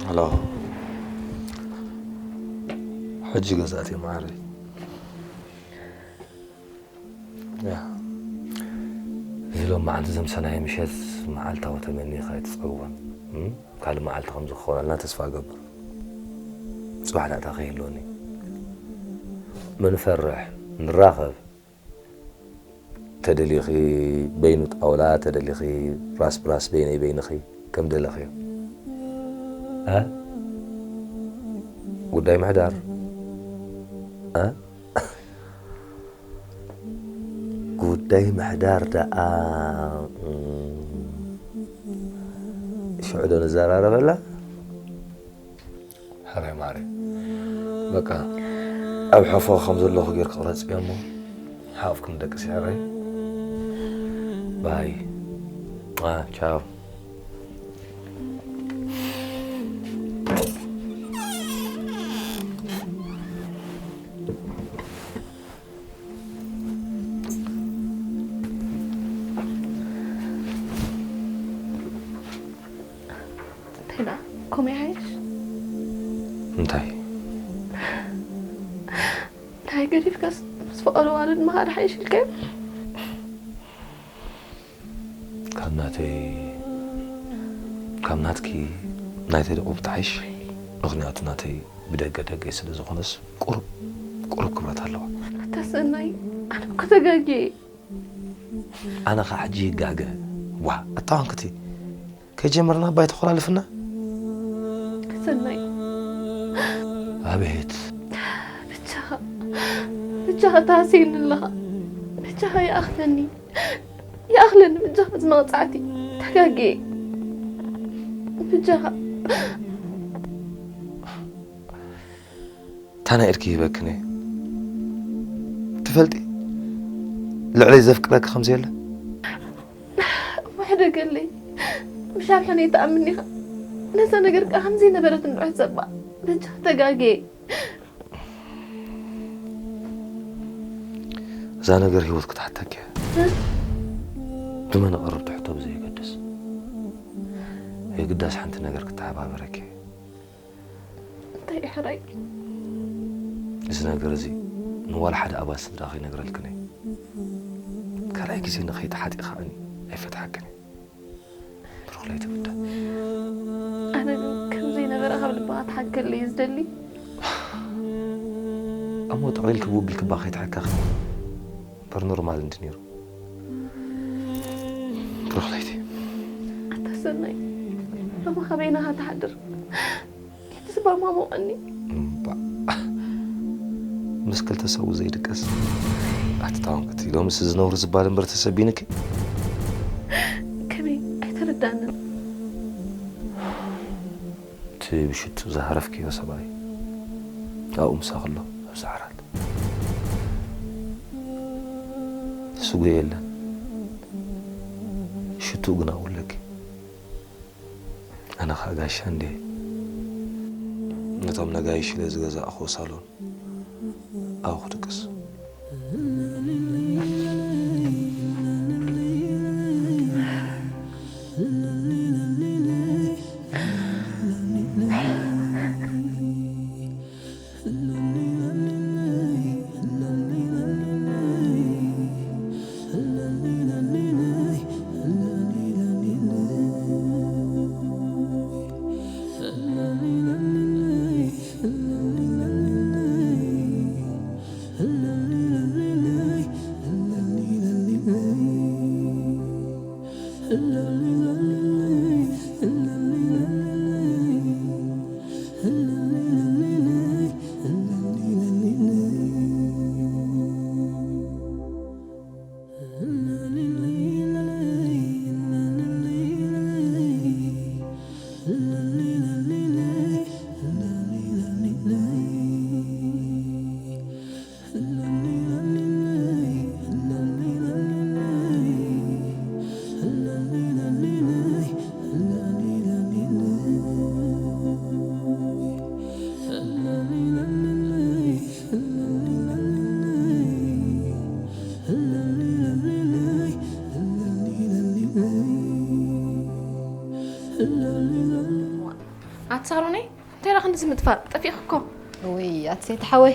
ሄሎ፣ ሕጂ ገዛእቲ ማዕረ ያ፣ እዚ ሎም መዓልቲ ዘምሰናዮ ምሸት መዓልታዊ ተመኒኻ ኣይትጸውዖ። እም? ካልእ መዓልቲ ከም ዝኸውነልና ተስፋ እገብር። ጽባሕ ዳእታ ከይህልወኒ። ምንፈርሕ፣ ንራኸብ። ተደሊኺ በይኑ ጣውላ፣ ተደሊኺ ራስ ብራስ በይነይ በይንኺ ከም ደለኽዮ። እ? ጉዳይ ምሕዳር። እ? ጉዳይ ምሕዳር ደኣ፣ እም፣ ሽዑ ዶ ንዘራረበላ? ሕራይ ማረ። በቃ፣ ኣብ ሓፎ ከም ዘለኹ ጌርክ ቅረጽ እሞ፣ ሓፍ ክንደቅስ ሕራይ። ባይ። አ፣ ቻው። እንታይ ደኣ? ከምኡ ይሓይሽ? እንታይ? እንታይ ገዲፍካስ ምስ ፈቐዶ ኣዋልድ ምኻድ ሓይሽ ኢልካዮ? ካብ ናተይ፣ ካብ ናትኪ፣ ናተይ ደቑ ብትሓይሽ። ምኽንያቱ ናተይ ብደገ ደገ ስለ ዝኾነስ ቁሩብ፣ ቁሩብ ክብረት ኣለዋ። ኣታ ሰናይ፣ ኣነ እኮ ተጋግየ። ኣነ ኸዓ ሕጂ ይጋገ። ዋ፣ ኣታ ዋንክቲ፣ ከይጀመርና እባ ኣይተኾላልፍና። ሰናይ። ኣቤት። ብቻኻ፣ ብቻኻ ተሃስየኒ ኣለኻ። ብቻኻ ይኣኽለኒ። ይኣኽለኒ ብቻኻ እዚ መቕጻዕቲ። ተጋግየ። ብቻኻ። እታ ናይ ኢድኪ ሂበክን እየ። ትፈልጢ? ልዕለይ ዘፍቅረኪ ከም ዘየለ። እሞ ሕደገለይ። ምሻብ ሕነ ይትኣምን ኢኻ። ነዛ ነገር ከኣ ከም ዘይነበረት እንዶ ሕሰባ። በጃ ተጋግየ። እዛ ነገር ህይወት ክትሓተኪ እያ። ብመን እቐርብ ትሕቶ ብዘየገድስ። የግዳስ ሓንቲ ነገር ክተሓባበረኪ እየ። እንታይ እዩ ሕራይ? እዚ ነገር እዚ ንዋላ ሓደ ኣባል ስድራ ከይነግረልክን እየ። ካልኣይ ግዜ ንኸይትሓጢ ከኣኒ ኣይፈትሓክን እየ። ብሩኽ ለይቲ ብዳ። ኣነ ግን ከም ዘይነበረ ካብ ልብኻ ትሓከለይ እዩ ዝደሊ። እሞ ጠቕሊልኪ ብኡ ቢልኪ እባ ከይትሓካኺ እምበር ኖርማል እንዲ ነይሩ። ብሩኽ ለይቲ። ኣታ ሰናይ፣ ሎሚ ካበይና ኢኻ ትሓድር? ሕጂ ዝባማሙቐኒ። እምባ። ምስ ክልተ ሰብኡ ዘይድቀስ። ኣቲ ታዋንክቲ፣ ሎምስ እዚ ነውሪ ዝባል እምበር ተሰቢንኪ? ከመይ? ኣይተረዳንን። እቲ ብሽቱ ዝሃረፍክዮ ሰብኣይ ኣብኡ ምሳኺ ኣሎ፣ ኣብዚ ዓራት። ስጉ የለን። ሽቱኡ ግን ኣብኡ ኣለኪ። ኣነ ኸኣ ጋሻ እንዴ ነቶም ነጋይሽ ኢለ ዝገዛእኽዎ ሳሎን ኣብኡ ክድቅስ። ፋ ጠፊእኺ እኮ። ውይ ኣቲ ሰይቲ ሓወይ፣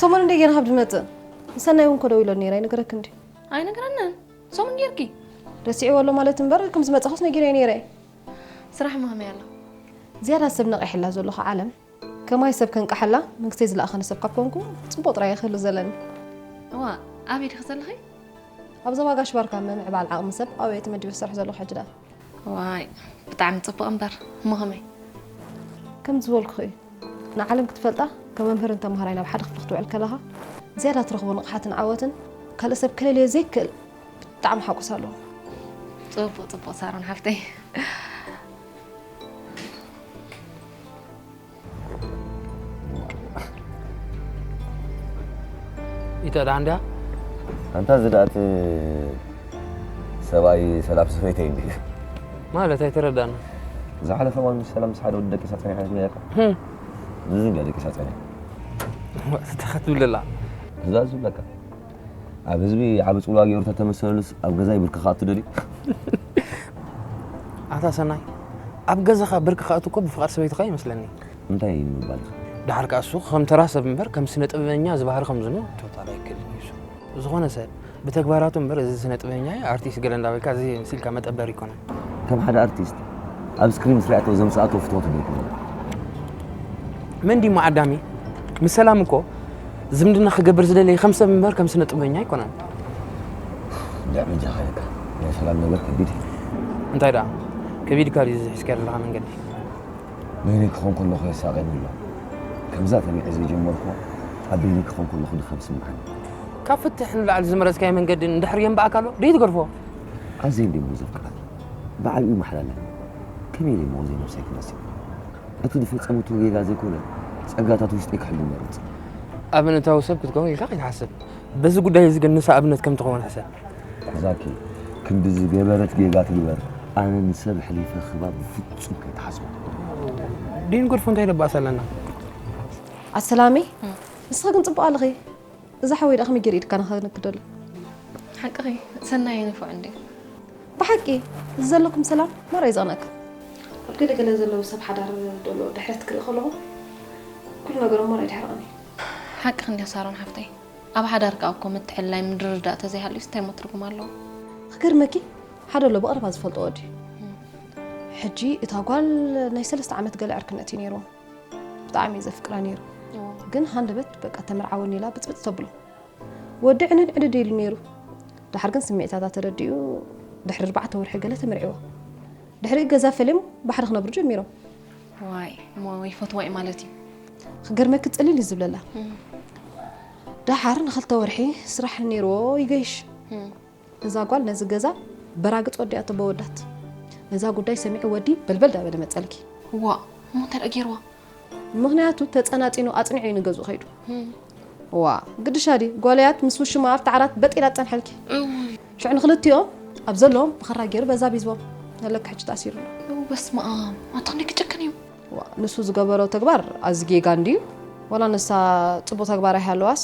ሰሙን እንደ ጌና ካብ ዝመፅእ ሰናይ እውን ኮደው ኢሎ ነይራ ይነገረክ እንዲ ኣይነገረንን። ሰሙን ጌርኪ ረሲዕዎ ኣሎ ማለት እምበር ከም ዝመፀኹስ ነጊረ ነይረ። ስራሕ መኸመይ ኣሎ። ዝያዳ ሰብ ነቒሕላ ዘለኹ ዓለም ከማይ ሰብ ከንቃሓላ መንግስተይ ዝለኣኸኒ ሰብ ካብ ኮንኩ ፅቡቕ ጥራይ ክህሉ ዘለኒ። እዋ ኣበይ ዲኺ ዘለኺ? ኣብ ዞባ ጋሽ ባርካ ምምዕባል ዓቕሚ ሰብ ኣብየ ተመዲበ ዝሰርሕ ዘለኹ ሕጂ ደኣ። ዋይ ብጣዕሚ ፅቡቕ እምበር እሞ ከመይ? ከም ዝበልኩኺ እዩ። ንዓለም ክትፈልጣ ከም መምህርን ተምሃራይ ናብ ሓደ ክፍሊ ክትውዕል ከለኻ ዝያዳ ትረኽቦ ንቕሓትን ዓወትን ካልእ ሰብ ከለልዮ ዘይክእል ብጣዕሚ ሓጎስ ኣለዎ። ፅቡቕ ፅቡቕ ሳሮን ሓፍተይ። ኢተ ደኣ እንድያ ኣንታ እዚ ደኣ እቲ ሰብኣይ ሰላም ሰበይተይ እንዲ ማለት ኣይተረዳና። ዝሓለፈ እዋን ምስ ሰላም ምስ ሓደ ወዲ ደቂሳ ጸኒሓ ነይረካ። እዚ እንድያ ደቂሳ ጸኒሓ። ተኸትብልላ እዛ ዝብለካ ኣብ ህዝቢ ዓቢ ጽልዋ ገይሩ ተተመሰለሉስ ኣብ ገዛይ ብርኪ ክኣቱ ደልዩ። ኣታ ሰናይ ኣብ ገዛኻ ብርኪ ክኣቱ እኮ ብፍቓድ ሰበይትኻ ይመስለኒ። እንታይ እዩ ንምባል? ድሓር ከኣ እሱ ከም ተራ ሰብ እምበር ከም ስነ ጥበበኛ ዝባህሪ ከም ዝኑ ቶታል ኣይክእልን እዩ እሱ። ዝኾነ ሰብ ብተግባራቱ እምበር እዚ ስነ ጥበበኛ ኣርቲስት ገለ እንዳበልካ እዚ ምስ ኢልካ መጠበሪ ኣይኮነን። ከም ሓደ ኣርቲስት ኣብ ስክሪን ምስ ሪኣቶ ዘምጽኣቶ ፍትወት እምበር ኣይኮነን። መን ድዩ ዓዳሚ? ምስ ሰላም እኮ ዝምድና ክገብር ዝደለየ ከም ሰብ እምበር ከም ስነ ጥበበኛ ኣይኮነን። እንድዕ በጃኻ ኢልካ ናይ ሰላም ነገር ከቢድ እዩ። እንታይ ደኣ ከቢድካ ድዩ እዚ ሒዝካዮ ዘለኻ መንገዲ? በይነይ ክኾን ከለኹ የሳቕየኒ ኣሎ። ከምዛ ተቢዐ ዘይጀመርኩ ኣብ በይነይ ክኾን ከለኹ ድኻም ይስምዓኒ። ካብ ፍትሕ ንላዕሊ ዝመረጽካዮ መንገዲ ንድሕሪ የንብዓካ ኣሎ ድዩ ትገድፎ? ኣዝየ እንድየ እሞ ዘፍቅረካ። ብዓቢኡ ማሕላና። ከመይ ኢለ እሞ ዘይነብሰይ ክነሲ? እቲ ዝፈጸመቶ ጌጋ ዘይኮነ ጸጋታት ውሽጠይ ክሕሉ መርጽ። ኣብነታዊ ሰብ ክትከውን ኢልካ ከይትሓስብ። በዚ ጉዳይ እዚ ግን ንሳ ኣብነት ከም ትኸውን ሕሰብ። ዛኪ ክንዲ ዝገበረት ጌጋ ትግበር። ኣነ ንሰብ ሕሊፈ ክባ ብፍጹም ከይትሓስቦ። ዲን ጎድፎ እንታይ ደባእስ ኣለና? ኣሰላሚ ንስኻ ግን ጽቡቕ ኣለኺ። እዛ ሓወይ ደኣ ከመይ ገይሩ ኢድካ ንኸነክደሉ? ሓቅኺ ሰናይ ንፉዕ እንዲ ብሓቂ እዚ ዘለኩም ሰላም ማራ ይዘቕነካ። ኣብ ገለ ገለ ዘለዉ ሰብ ሓዳር ደሎ ድሕረት ክርኢ ከለኹ ኩሉ ነገሮም ማራ ይድሕርቕኒ። ሓቅኺ እንዲ ሳሮን ሓፍተይ ኣብ ሓዳር ከኣ እኮ ምትሕልላይ ምድርዳእ ተዘይሃልዩስ እንታይ እሞ ትርጉም ኣለዎ? ክገርመኪ ሓደ ኣሎ ብቐረባ ዝፈልጦ ወዲ ሕጂ እታ ጓል ናይ ሰለስተ ዓመት ገለ ዕርክነት እዩ ነይርዎም። ብጣዕሚ እዩ ዘፍቅራ ነይሩ። ግን ሃንደበት በቃ ተመርዓወኒ ኢላ ብፅብፅ ተብሎ። ወዲ ዕንድ ዕንድ ኢሉ ነይሩ። ድሓር ግን ስምዒታታ ተረዲኡ ድሕሪ ኣርባዕተ ወርሒ ገለ ተመርዒዋ። ድሕሪ ገዛ ፈሊዮም ብሓደ ክነብሩ ጀሚሮም። ዋይ እሞ ይፈትዋ እዩ ማለት እዩ። ክገርመኪ ፅልል እዩ ዝብለላ። ድሓር ንክልተ ወርሒ ስራሕ ነይርዎ ይገይሽ። እዛ ጓል ነዚ ገዛ በራግፅ ወዲኣቶ በወዳት። ነዛ ጉዳይ ሰሚዑ ወዲ በልበል ዳበለ መፀልኪ። ዋ እሞ እንታይ ደኣ ገይርዋ? ምኽንያቱ ተፀናፂኑ ኣፅኒዑ እዩ ንገዝኡ ከይዱ። ዋ ግድሻ ድዩ ጓልያት ምስ ውሽማ ኣብቲ ዓራት በጥ ኢላ ትፀንሐልኪ። ሽዑ ንክልቲኦም ኣብ ዘለዎም ብኸራ ገይሩ በዛ ቢዝቦም። ነለካ ሕጂ ተኣሲሩ ኣሎ። በስመኣም ኣታ ክንደይ ክጭክን እዩ። ንሱ ዝገበሮ ተግባር ኣዚ ጌጋ እንድዩ። ዋላ ንሳ ፅቡቅ ተግባር ኣይሃለዋስ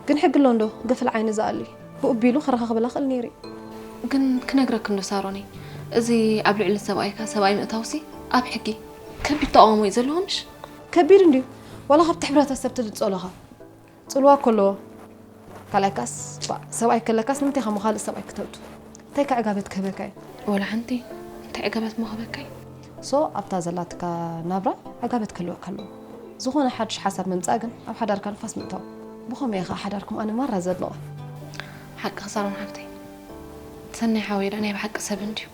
ግን ሕጊ ኣሎ እንዶ ገፈል ዓይኒ ዝኣሊ ብኡ ቢሉ ከረኻኽበላ ክእል ነይሩ እዩ። ግን ክነግረክ እንዶ ሳሮኒ እዚ ኣብ ልዕሊ ሰብኣይካ ሰብኣይ ምእታውሲ ኣብ ሕጊ ከቢድ ተቃውሞ እዩ ዘለዎ ምሽ? ከቢድ እንድዩ ዋላ ካብቲ ሕብረተሰብ ትልጾ ኣለኻ ጽልዋ እኮ ኣለዎ። ካልኣይካስ ባእ ሰብኣይ ከለካስ ንምንታይ ከሞ ካልእ ሰብኣይ ክተእቱ? እንታይ ከ ዕጋበት ክህበካ እዩ? ወላ ሓንቲ እንታይ ዕጋበት ሞ ክህበካ እዩ? ሶ ኣብታ ዘላትካ ናብራ ዕጋበት ክህልወካ ኣለዎ። ዝኾነ ሓድሽ ሓሳብ ምምጻእ ግን ኣብ ሓዳርካ ንፋስ ምእታው። ብኸመይ ኢኻ ሓዳርኩም ኣነ ማራ ዘድንቖ። ሓቅኺ ሳሮን ሓፍተይ ሰናይ ሓወይ ደኣ ናይ ብሓቂ ሰብ እንድዩ።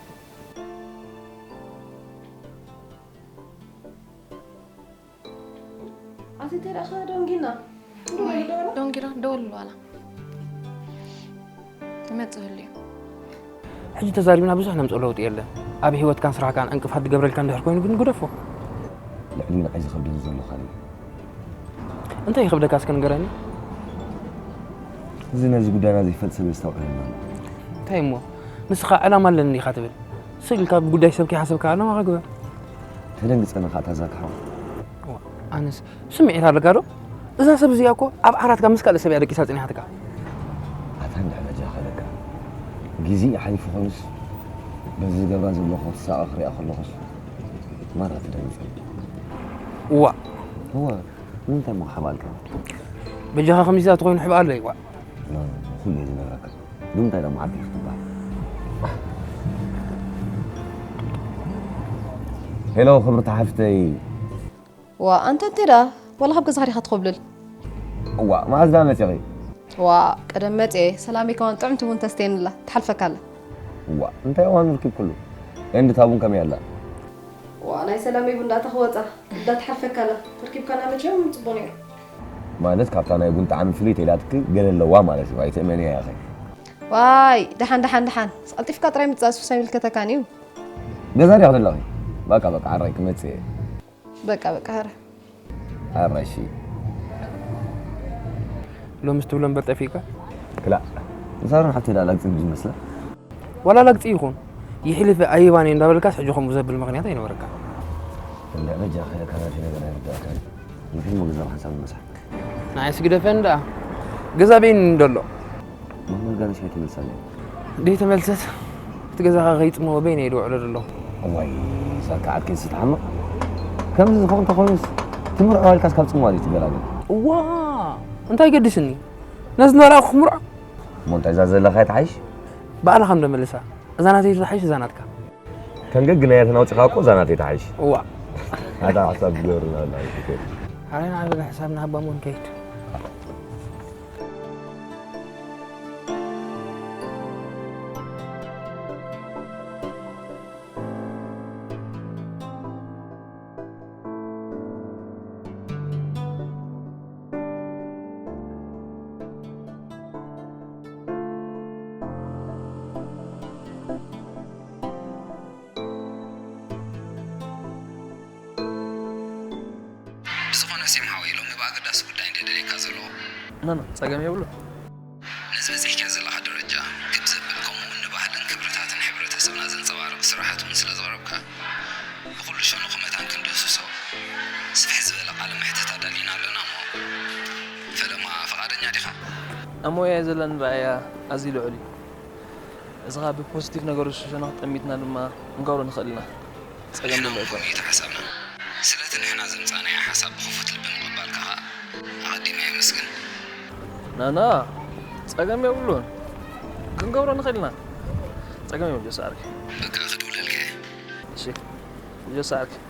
ኣቲ እንታይ ደኣ ደንጊና? ደንጊራ ደወል ዋላ ይመጽእ ህልዩ። ሕጂ ተዛሪብና ብዙሕ ነምፅኦ ለውጢ የለን። ኣብ ህይወትካን ስራሕካን ዕንቅፋት ዝገብረልካ እንድሕር ኮይኑ ግን ግደፎ። ልዕሊ ንዓይ ዝኸብደኒ ዘሎ ካልእ እዩ። እንታይ ይኸብደካ እስከ ንገረኒ? እዚ ነዚ ጉዳይና ዘይፈልጥ ሰብ የስተውዕለና ኣሎ። እንታይ እሞ ንስኻ ዕላማ ኣለኒ ኢኻ ትብል? ስቕ ኢልካ ብጉዳይ ሰብ ከይሓሰብካ ዕላማኻ ግበር። ተደንግጸኒ ኸኣ ታዛኪ ሓው። ኣነስ ስምዒት ኣለካ ዶ? እዛ ሰብ እዚኣ እኮ ኣብ ዓራትካ ምስ ካልእ ሰብ እያ ደቂሳ ጽኒሓትካ። ኣታ እንድሕር በጃኻ ለካ ግዜ ሓሊፉ ኾይኑስ በዚ ዝገብራ ዘለኹ ክትሳቐ ክሪኣ ከለኹስ ማራ ትደንግጸኒ። እዋእ እወ፣ ንምንታይ እሞ ክሕባልካ? በጃኻ ከምዚታት ኮይኑ ሕብኣለይ ዋ። ኩሉ እየ ዝነግረካ። ብምንታይ ደሞ ዓቢ ክትበሃል? ሄሎ ክብርቲ ሓፍተይ። ዋ ኣንተ እንተ ደኣ ዋላ ካብ ገዛኻ ዲኻ ትኾብልል? እዋ መዓዝ ደኣ መጺኺ? ዋ ቀደም መጽየ ሰላመይ ከማን ጥዕምቲ ቡን ተስተየኒ ኣላ ትሓልፈካ ኣላ። እዋ እንታይ እዋን ርኪብክሉ? ኤንድ ታቡን ከመይ ኣላ? ዋ ናይ ሰላመይ ቡን ደኣ ተኽወጻ እዳ ትሓልፈካ ኣላ ተርኪብካና መቸም ጽቡቕ ነይሩ። ማለት ካብታ ናይ ቡን ጣዕሚ ፍልይ ተይላትኪ ገለ ኣለዋ ማለት እዩ ኣይትእመንያ ኢኺ። ዋይ ደሓን ደሓን ደሓን ቀልጢፍካ ጥራይ ምጻእ ሱስ ኣይምልከተካን እዩ። ገዛ ዲያ ዘለኺ? በቃ በቃ ዓራይ ክመጽእ እየ። በቃ በቃ ሀረ ኣራሺ ሎምስ ትብሎ እምበር ጠፊእካ ክላእ ንሳሮን ሓፍተይ ደኣ ላግጺ ዝመስላ ዋላ ላግጺ ይኹን ይሕልፍ ኣይባን እንዳበልካስ ሕጂ ከምኡ ዘብል ምኽንያት ኣይነበረካ እንዳ በጃ ከለካ ናቲ ነገር ኣይርዳእካ ንፊልም ግዛብ ሓንሳብ ንመሳሕ ንዓይስ ግደፈን ደኣ ገዛ በይን እንደሎ መመልጋነሽ ኣይትመልሳለይ ደይ ተመልሰት እቲ ገዛኻ ከይጽመዎ በይነ እየ ድውዕሎ ዘለኹ እዋይ እዛ ከዓት ከይስ ትሓምቕ ከምዚ ዝኸውን ተኾይኑስ ትምርዖ ኢልካስ ካብ ጽምዋ ዘይትገላገል እዋ እንታይ ገድስኒ ነዚ ንበላእኩ ክምርዖ እሞ እንታይ እዛ ዘለኻ ይትሓይሽ ባዕልኻ እንዶ መልሳ እዛ ናተይ ትሓይሽ እዛ ናትካ ከንገግናያ ተናውፂኻ እኮ እዛ ናተይ ትሓይሽ እዋ ኣታ ሓሳብ ዝገብርና ኣላ ሓራይ ንዓበለ ሕሳብ ንሃባሞ ንከይድ ብዝኾነ ሴም ሓወይ ሎሚ ብኣገዳሲ ጉዳይ እንደ ደልየካ ዘለኹ ናና ጸገም የብሉ ነዚ በጺሕካ ዘለኻ ደረጃ ክብ ዘብል ከምኡ እውን ንባህልን ክብርታትን ሕብረተሰብና ዘንጸባርቕ ስራሓት እውን ስለ ዘቕረብካ ብኹሉ ሸነኹ መታን ክንድህስሶ ስፍሕ ዝበለ ቃለ መሕትት ኣዳሊና ኣለና እሞ ፈለማ ፍቓደኛ ዲኻ? ኣብ ሞያይ ዘለኒ ረኣያ ኣዝዩ ልዑል እዩ። እዚ ኸኣ ብፖዚቲቭ ነገሩ ዝሸነኽ ጠሚትና ድማ ክንገብሮ ንኽእል ኢና። ጸገም ንሕና ድማ እውን ኣይኮነን። ከምኡ እዩ እቲ ሓሳብና። ስለቲ ንሕና ዘምጻእናዮ ሓሳብ ብኽፉት ልቢ ምቕባልካ ኸኣ ኣቐዲመ የመስግን። ናና ጸገም የብሉን። ክንገብሮ ንኽእል ኢና። ጸገም የብሉን ጆስ ዓርከይ። በቃ ክድውለልካ እየ። እሺ ጆስ ዓርከይ።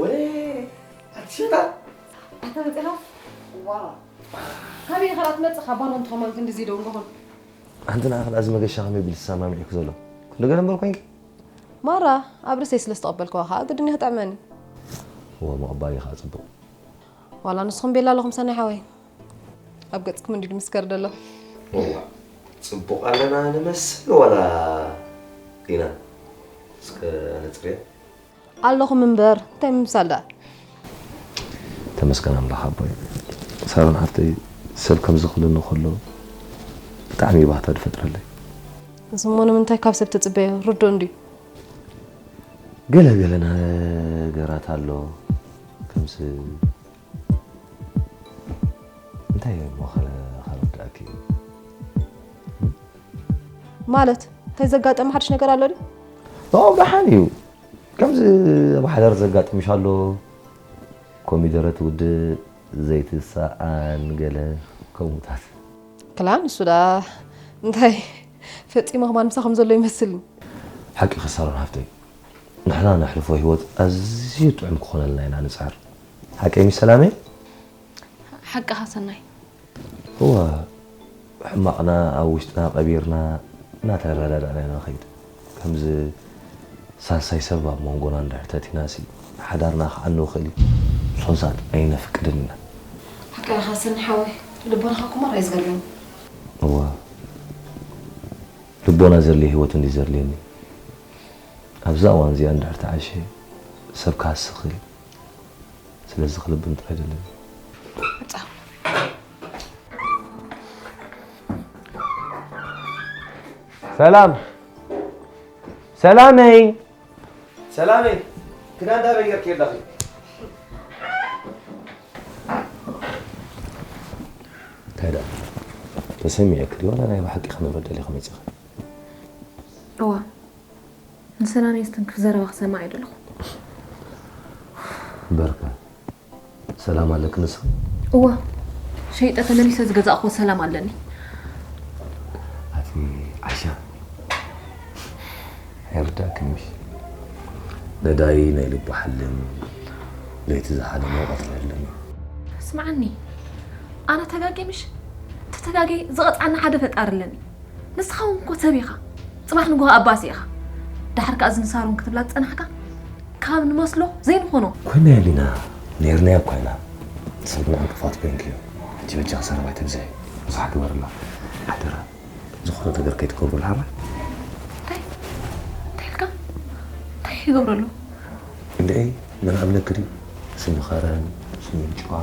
ወይ ኣትሽታ ኣታ መጺኻ ዋ ካበይ ኢኻ ትመጽእ ካብ ባሮ እንትኾ ማለት እንደዚ ደው እንገኾን ኣንቲ ንዓኺ ደኣ እዚ መገሻ ከመይ ቢሉ ዝሰማምዒ እኮ ዘሎ እንደገለ እምበር ኮይንኪ ማራ ኣብ ርእሰይ ስለ ዝተቐበልክዋ ኸዓ ግድን እዩ ክጥዕመኒ እወ ምቕባል እዩ ከዓ ፅቡቕ ዋላ ንስኹም ቤላ ኣለኹም ሰናይ ሓወይ ኣብ ገጽኩም እንዲ ድምስከር ደሎ እዋ ፅቡቕ ኣለና ንመስል ዋላ ኢና እስከ ኣነፅርያ ኣለኹም እምበር እንታይ ምምሳል ደኣ ተመስገን ኣምላኽ ኣቦይ ሳሮን ሓፍተይ ሰብ ከምዚ ክብለኒ ከሎ ብጣዕሚ እዩ ባህታ ዝፈጥረለይ እዚ እሞ ንምንታይ ካብ ሰብ ትጽበዮ ርዱእ እንድዩ ገለ ገለ ነገራት ኣሎ ከምዚ እንታይ እሞ ከረዳእኪ እዩ ማለት እንታይ ዘጋጠመ ሓድሽ ነገር ኣሎ ድዩ ኦ ደሓን እዩ ከምዚ ኣብ ሓዳር ዘጋጥምሽ ኣሎ ኮሚደረ ትውድእ ዘይትሰኣን ገለ ከምኡታት ክላ ንሱ ደኣ እንታይ ፈጺመ ከማን ምሳኹም ዘሎ ይመስልኒ ሓቂ ክሳሮን ሃፍተይ ንሕና ነሕልፎ ህይወት ኣዝዩ ጥዑም ክኾነልና ኢና ንፅዕር ሓቀይ ሚስ ሰላመይ ሓቅኻ ሰናይ እወ ሕማቕና ኣብ ውሽጥና ቀቢርና እናተረዳዳእና ኢና ንኸይድ ከምዚ ሳልሳይ ሰብ ኣብ መንጎና እንድሕር ተቲናሲ ሓዳርና ክዓኑ ይኽእል እዩ ዝኾን ሰዓት ኣይነፍቅድን ኢና ሓቅኻ ሰናይ ሓወይ ልቦናኻ ኩማር ኣይዝገርም እወ ልቦና ዘድልዮ ህይወት እንዲ ዘድልየኒ ኣብዛ እዋን እዚኣ እንድሕር ተዓሸ ሰብ ክሃስኽ እዩ ስለዚ ክልብም ጥራይ ደለኒ መጻ ሰላም ሰላመይ ሰላመይ ክዳን ዳበይ ገርኪ ኣለኺ ተሰሚዑኪ ድዩ ዋላ ናይ ብሓቂ ክነግሮ ደሊኺ መጺኺ? እዋ፣ ንሰላም የስተንክፍ ዘረባ ክሰማዕ ኣይደለኹ። በርከ ሰላም ኣለኪ ንስኺ? እዋ፣ ሸይጠ ተመሊሰ ዝገዛእኹዎ ሰላም ኣለኒ። ኣቲ ዓሻ ኣይርዳእክን ምሽ? ነዳይ ናይ ልቡ ሓልም፣ ለይቲ ዝሓለመ ቀትሪ የለን። ስምዓኒ፣ ኣነ ተጋጌ ምሽ? ተተጋጌ ዝቐጽዓኒ ሓደ ፈጣሪ ኣለኒ። ንስኻ እውን እኮ ሰብ ኢኻ። ጽባሕ ንግሆ ኣባሲ ኢኻ። ደሓር ከኣ እዚ ንሳሮን ክትብላ ዝጸናሕካ ካብ ንመስሎ ዘይንኾኖ። ኮይና የሊና፣ ነይርናያ እኳ ኢና። ሰብ ንዕንቅፋት ኮይንክዮ። ሕጂ በጃ ሰረባይ ተብዝሒ። ብዙሕ ግበርላ። ሓደራ። ዝኾነ ነገር ከይትገብሩ ሓራይ። እንታይ እንታይ ኢልካ? እንታይ ይገብረሉ? እንድዒ መን ኣብለኪ ድዩ? ስሚ ኸረን፣ ስሚ ጭዋ።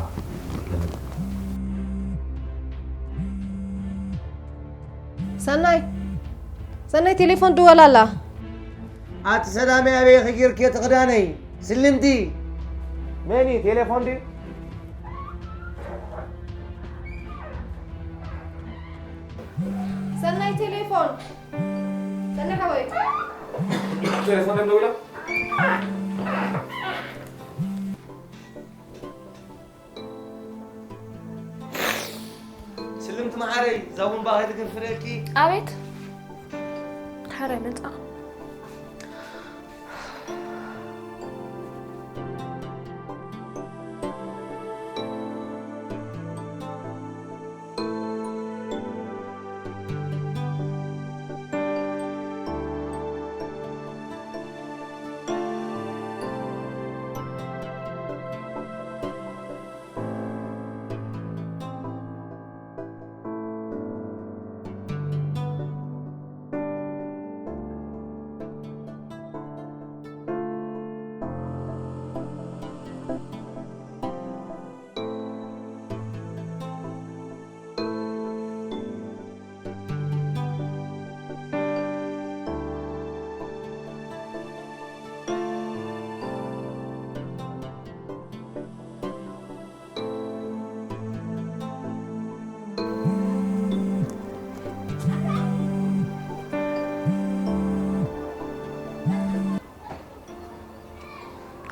ሰናይ ሰናይ ቴሌፎን ድወል ኣላ። ኣቲ ሰላመይ ኣበይ ኺጊርኪ እቲ ኽዳነይ ስልምቲ። መን እዩ ቴሌፎን ድዩ? ሰናይ ቴሌፎን ሰናይ ሓወይ። ቴሌፎን ደም ደውላ። ስልምቲ መዓረይ እዛ ቡንባ ከይትግንፍለኪ። ኣቤት ሓራይ መጻ።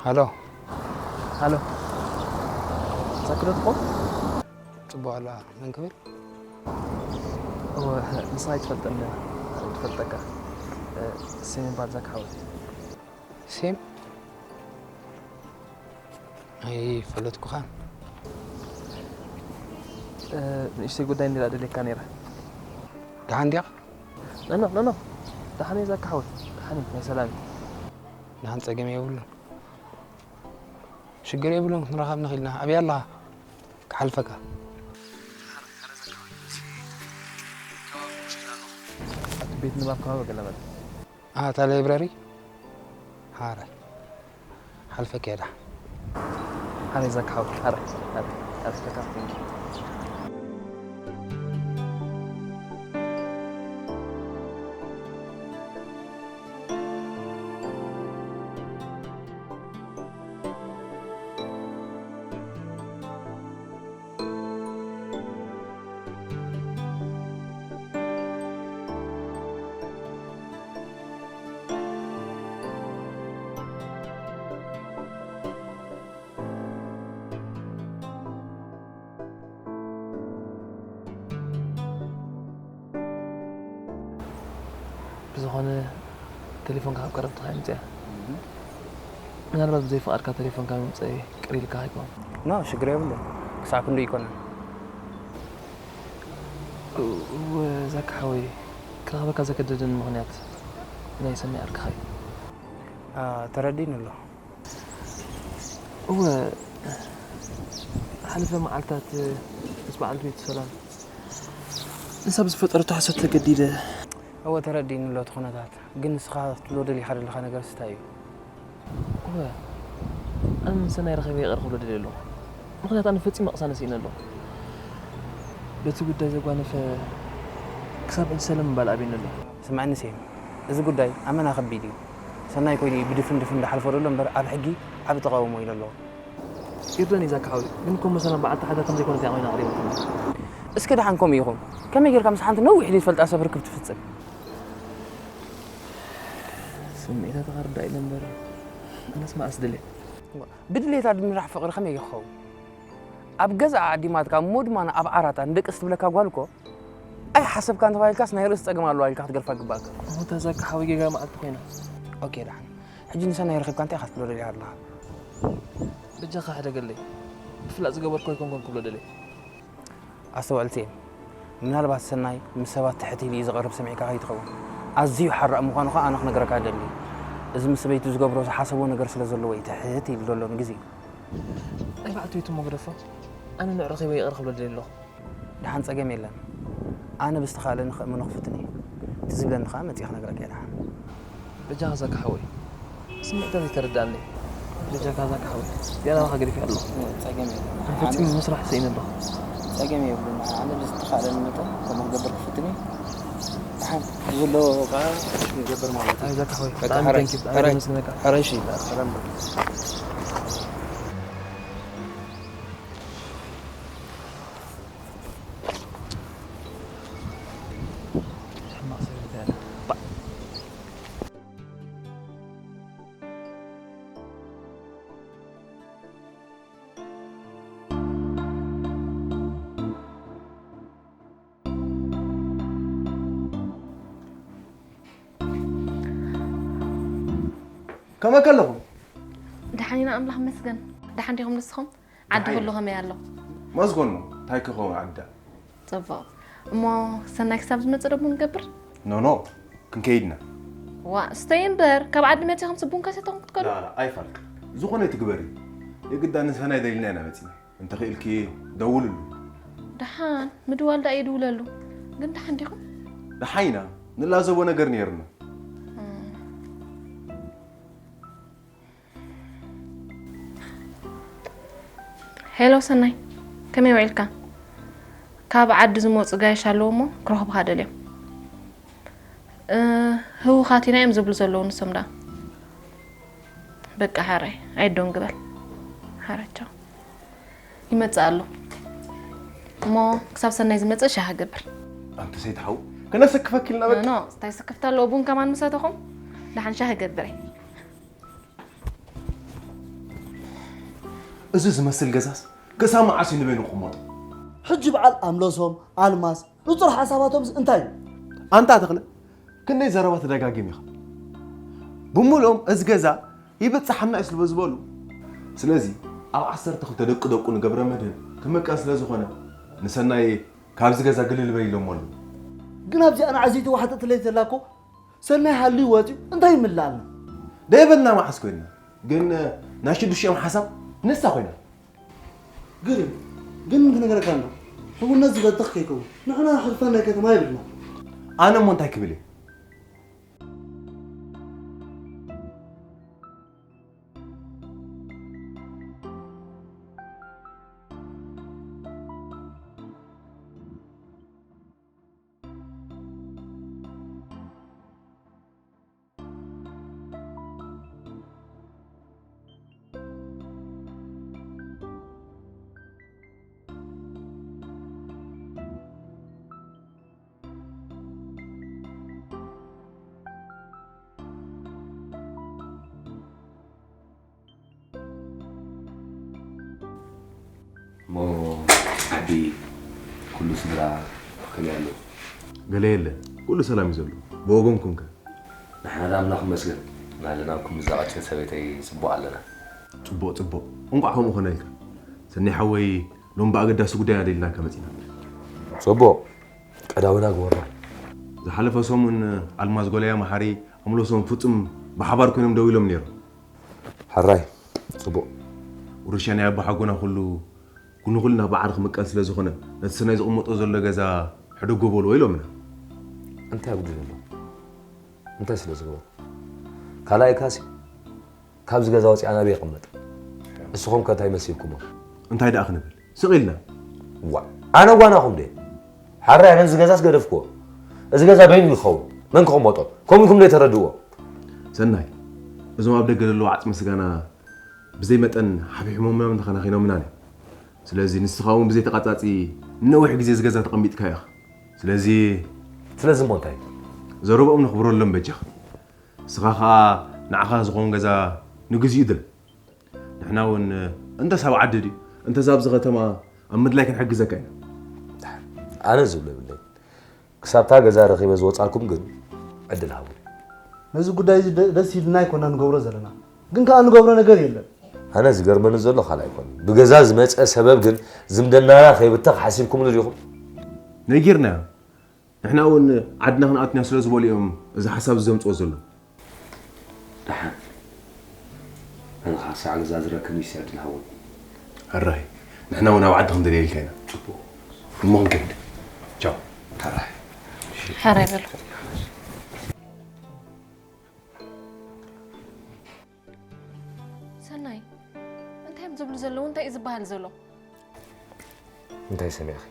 ሃሎ። ሃሎ። ዛኪ ዶ ትኾን? ጽቡቕ ኣሎ። መን ክብል? እወ፣ ንስኻ ኣይትፈልጠኒ ኢኻ። ትፈልጠካ። እ፣ ሴም ይበሃል ዛኪ ሓወይ። ሴም? ኣይፈለጥኩኻን። እ፣ ንእሽተይ ጉዳይ እንዲላ ደልየካ ነይረ። ደሓን ዲኻ? ኖ፣ ኖ፣ ኖ፣ ኖ። ደሓን እየ ዛኪ ሓወይ። ደሓን እየ፣ ናይ ሰላም እየ። ደሓን ጸገም የብሉን። ሽግር የብሉን፣ ክንራኸብ ንኽእል ኢና። ኣበይ ኣለኻ? ክሓልፈካ። ኣብቲ ቤት ንባብ ከባቢ ገለ በል። ኣታ ላይብረሪ? ሓራይ። ሓልፈካ እየ ደሓን። ሓራይ ዛኪ ሓወይ፣ ሓራይ፣ ሓራይ፣ ሓራይ፣ ተካፍለኒ። ብዝኾነ ቴሌፎንካ ካብ ቀረብትኻ እያ ምፅያ። ምናልባት ብዘይ ፍቓድካ ቴሌፎንካ ምምፀይ ቅር ኢልካ ኣይኮን? ኖ፣ ሽግር የብሉን። ክሳብ ክንዱ ኣይኮነን። እወ ዛኪ ሓወይ፣ ክረኽበካ ዘገደደኒ ምኽንያት ናይ ሰናይ ዓርክኻ እዩ። ተረዲኒ ኣሎ። እወ፣ ዝሓለፈ መዓልታት ምስ በዓልቲ ቤቱ ሰላም ንሳ ብዝፈጠረቶ ሓሶት ተገዲደ። እወ፣ ተረዲኒ ኣሎ እቲ ኩነታት። ግን ንስኻ ክትብሎ ደሊኻ ዘለኻ ነገርስ እንታይ እዩ? እወ፣ ኣነ ምስ ሰናይ ረኺበ ይቕረ ክብሎ ደልየ ኣለኹ። ምኽንያቱ ኣነ ፈጺመ ቅሳነ ስኢነ ኣለኹ። በቲ ጉዳይ ዘጓነፈ ክሳብ ሕጂ ሰላም ምባል ኣብዩኒ ኣሎ። ስምዐኒ ሴም፣ እዚ ጉዳይ ኣመና ከቢድ እዩ። ሰናይ ኮይኑ እዩ ብድፍን ድፍን ዝሓልፎ ዘሎ እምበር ኣብ ሕጊ ዓቢ ተቓውሞ ኢሉ ኣሎ። ይርደን እዩ ዛኪ ሓወይ፣ ግን እኮ እሞ ሰላም በዓልቲ ሓዳር ከም ዘይኮነት እያ ኮይና ኣቕሪባትኒ። እስከ ደሓን ከምኡ ይኹን። ከመይ ጌርካ ምስ ሓንቲ ነዊሕ ዘይትፈልጣ ሰብ ርክብ ትፍጽም? ስምዒታትኻ ርዳእ ኢለ እምበር፣ ኣነስ መዓስ ድልየ? ብድሌታ ድንራሕ ፍቕሪ ከመይ ይኸውን? ኣብ ገዛኣ ዓዲማትካ እሞ ድማ ኣብ ዓራታ ንደቅስ ትብለካ ጓል እኮ ኣይሓሰብካን ተባሂልካስ ናይ ርእሲ ጸገም ኣለዋ ኢልካ ክትገድፋ ግባእካ። እሞ እታ ዛኪ ሓወይ ጌጋ መዓልቲ ኮይና። ኦኬ ደሓን። ሕጂ ንሰናይ ረኺብካ እንታይ ኢኻ ክትብሎ ደሊኻ ኣለኻ? በጃኻ ሕደገለይ። ብፍላጥ ዝገበርኩ ኣይኮንኩን ክብሎ ደልየ። ኣስተውዕል ሴም፣ ምናልባት ሰናይ ምስ ሰባት ትሕት ኢሉ እዩ ዝቐርብ ሰሚዕካ ከይትኸውን። ኣዝዩ ሓራእ ምዃኑ ኸኣ ኣነ ክነግረካ እደሊ። እዚ ምስ ሰበይቱ ዝገብሮ ዝሓሰቦ ነገር ስለ ዘለዎ እዩ ትሕት ኢሉ ዘሎ ንግዜኡ። ኣይ ባዕቱ እዩ እሞ ግደፎ። ኣነ ንዑ ረኺበ ይቕረ ክብሎ ደልየ ኣለኹ። ደሓን ጸገም የለን። ኣነ ብዝተኻእለኒ ከእምኖ ክፍትን እየ። እቲ ዝብለኒ ኸኣ መጺእ ክነግረካ እየ ደሓን። በጃኻ ዛኪ ሓወይ፣ ስምዒታት ኣይተረድኣኒ። በጃኻ ዛኪ ሓወይ፣ ገና ናኻ ገዲፈ ኣለኹ። ጸገም የለን። ፈጺሙ ምስራሕ ስኢነ ኣለኹ። ጸገም የብሉን። ኣነ ብዝተኻእለኒ መጠን ከምኡ ክገብር ክፍትን እየ። ደሓን፣ እቲ ዘለዎ ከኣ ንገብር ማለት እዩ። ኣይ ዛኪ ሓወይ፣ በቃ ብጣዕሚ ሕራይ፣ thank you፣ ብጣዕሚ ሕራይ፣ የመስግነካ። ሕራይ እሺ፣ ሰላም በል። ሕማቕ ሰበይቲ ኣለ። ባዕ። ከመይ ከለኹም? ደሓን ኢና ኣምላኽ ይመስገን። ደሓን ዲኹም ንስኹም? ዓዲ ደሓን ኩሉ ኢና። ከመይ ኣሎ? መስጎን ነው። እንታይ ክኸውን ዓዳ? ጽቡቕ። እሞ ሰናይ ክሳብ ዝመጽእ ደሞ ንገብር? ኖ፣ ኖ። ክንከይድና። ዋ፣ ስተይ እምበር፣ ካብ ዓዲ መጺኹም ስቡን ከሰተኹም ክትከዱ? ላ፣ ላ፣ ኣይፋልክ። ዝኾነ ትግበሪ። የግዳ ንሰናይ ደሊና ኢና መጺና። እንተኽኢልኪ ደውልሉ። ደሓን፣ ምድዋል ደኣ የድውለሉ። ግን ደሓን ዲኹም? ደሓን ኢና። ንላዘቦ ነገር ነይርና። እም። ሄሎ ሰናይ፣ ከመይ ውዒልካ? ካብ ዓዲ ዝመጹ ጋይሽ ኣለዉ እሞ ክረኽቡኻ ደልዮም። እ፣ ህውኻት ኢና እዮም ዝብሉ ዘለዉ ንሶም ደኣ። በቃ ሓራይ፣ ኣይዶን ግበል። ሓራይ ቻው። ይመጽእ ኣሎ። እሞ ክሳብ ሰናይ ዝመጽእ ሻሂ ገብር። ኣንቲ ሰይቲ ሓው፣ ከነሰክፈኪ ኢልና በቃ። ኖ፣ እንታይ ስክፍታ ኣለዎ? ቡን ከማን ምሰተኹም፣ ደሓን ሻሂ ገብር። እዚ ዝመስል ገዛስ ክሳብ መዓስ እዩ ንበይኑ ክቕመጦ? ሕጂ በዓል ኣምለሶም፣ ኣልማዝ፣ ንጹር ሓሳባቶምስ እንታይ እዩ? ኣንታ ተኽለ፣ ክንደይ ዘረባ ተደጋጊም ኢኻ። ብምሉኦም እዚ ገዛ ይበጽሓና እዩ ስለ ዝበሉ። ስለዚ ኣብ ዓሰርተ ክልተ ደቂ ደቁ ንገብረ መድህን ክምቀል ስለ ዝኾነ ንሰናይ ካብዚ ገዛ ግልል በል ኢሎሞ ኣለዉ። ግን ኣብዚኣ ንዓዘይቲ ዋሕጥቲ ለይቲ ዘላ እኮ ሰናይ ሃልዩ ወጺኡ እንታይ ይምላኣልና? ደይበልና መዓስ ኮይንና። ግን ናይ ሽዱሽቲኦም ሓሳብ ንሳ ኮይና። ግርም፣ ግን ክነግረካ ኣሎ። ሕውነት ዝበተኽ ከይከውን። ንሕና ሕርፋን ናይ ከተማ ይብልና። ኣነ እሞ እንታይ ክብል እየ? እሞ ዓዲ ኩሉ ስድራ ከመይ ኣሎ? ገለ የለ፣ ኩሉ ሰላም እዩ ዘሎ። ብወገንኩም ከ? ንሕና ደኣ ኣምላኽ ይመስገን፣ ናለና እኩም እዛ ቀጭን ሰበይተይ ጽቡቕ ኣለና። ጽቡቕ፣ ጽቡቕ። እንቋዕ ከምኡ ኾነልካ። ሰኒ ሓወይ፣ ሎም ብኣገዳሲ ጉዳይ ኣደሊናካ መጺና። ጽቡቕ። ቀዳውና ግበሮ። ዝሓለፈ ሰሙን ኣልማዝ ጎለያ መሓሪ ኣምለሶም ፍጹም ብሓባር ኮይኖም ደው ኢሎም ነይሮም። ሕራይ፣ ጽቡቕ። ውርሻ ናይ ኣቦሓጎና ኩሉ፣ ኩሉ ናብ በዓል ክምቀል ስለ ዝኾነ፣ ነቲ ሰናይ ዝቕመጦ ዘሎ ገዛ ሕደጎ በልዎ ኢሎምና። እንታይ ኣጉዲሉ ኣሎ? እንታይ ስለ ዝገበሩ? ካልኣይ ካሲ፣ ካብዚ ገዛ ወጺኣ ናበይ ይቕመጥ? ንስኹም ከ እንታይ መሲልኩሞ? እንታይ ደኣ ክንብል? ስቕ ኢልና። ዋ፣ ኣነ ጓናኹም ድየ? ሓራይ ኣነ እዚ ገዛስ ገደፍክዎ። እዚ ገዛ በይኑ ይኸውን። መን ክቕመጦ? ከምኡ ኢልኩም ዶ ኣይተረድእዎ? ሰናይ፣ እዞም ኣብ ደገ ዘለዉ ዓጽሚ ስጋና ብዘይ መጠን ሓፊሖሞምናን ተኸናኺኖምናን እዮም። ስለዚ ንስኻ እውን ብዘይ ተቓጻጺ ንነዊሕ ግዜ እዚ ገዛ ተቐሚጥካዮ ኢኻ። ስለዚ ስለዚ እሞ እንታይ? ዘረብኦም ነኽብረሎም በጃኻ። ንስኻ ኸኣ ንዓኻ ዝኸውን ገዛ ንግዚኡ ድለ። ንሕና እውን እንተስ ኣብ ዓዲ ድዩ እንተስ ኣብዚ ከተማ ኣብ ምድላይ ክንሕግዘካ ኢና። ኣነ ዝብሎ የብለይን። ክሳብታ ገዛ ረኺበ ዝወጻልኩም ግን ዕድል ሃቡ። ነዚ ጉዳይ እዚ ደ- ደስ ኢልና ኣይኮና ንገብሮ ዘለና፣ ግን ከኣ ንገብሮ ነገር የለን። ኣነ ዝገርመኒ ዘሎ ካልእ ኣይኮነን። ብገዛ ዝመጸ ሰበብ ግን ዝምድናና ከይብተኽ ሓሲብኩምሉ ዲኹም? ነጊርናዮ። ንሕና እውን ዓድና ክንኣትንያ ስለ ዝበሉ እዮም እዚ ሓሳብ እዚ ዘምጽኦ ዘሎ። ደሓን። ኣነ ኸዓ ሳዕ ገዛ ዝረክብ ሚስቲ ዕድል ሃቡኒ። ሕራይ። ንሕና እውን ኣብ ዓዲ ክንደልየልካ ኢና። ጽቡቕ። እሞ ክንከይድ። ቻው። ሕራይ። ሕራይ በሉ። ሰናይ፣ እንታይ እዮም ዝብሉ ዘለዉ? እንታይ እዩ ዝበሃል ዘሎ? እንታይ ሰሚዕኺ?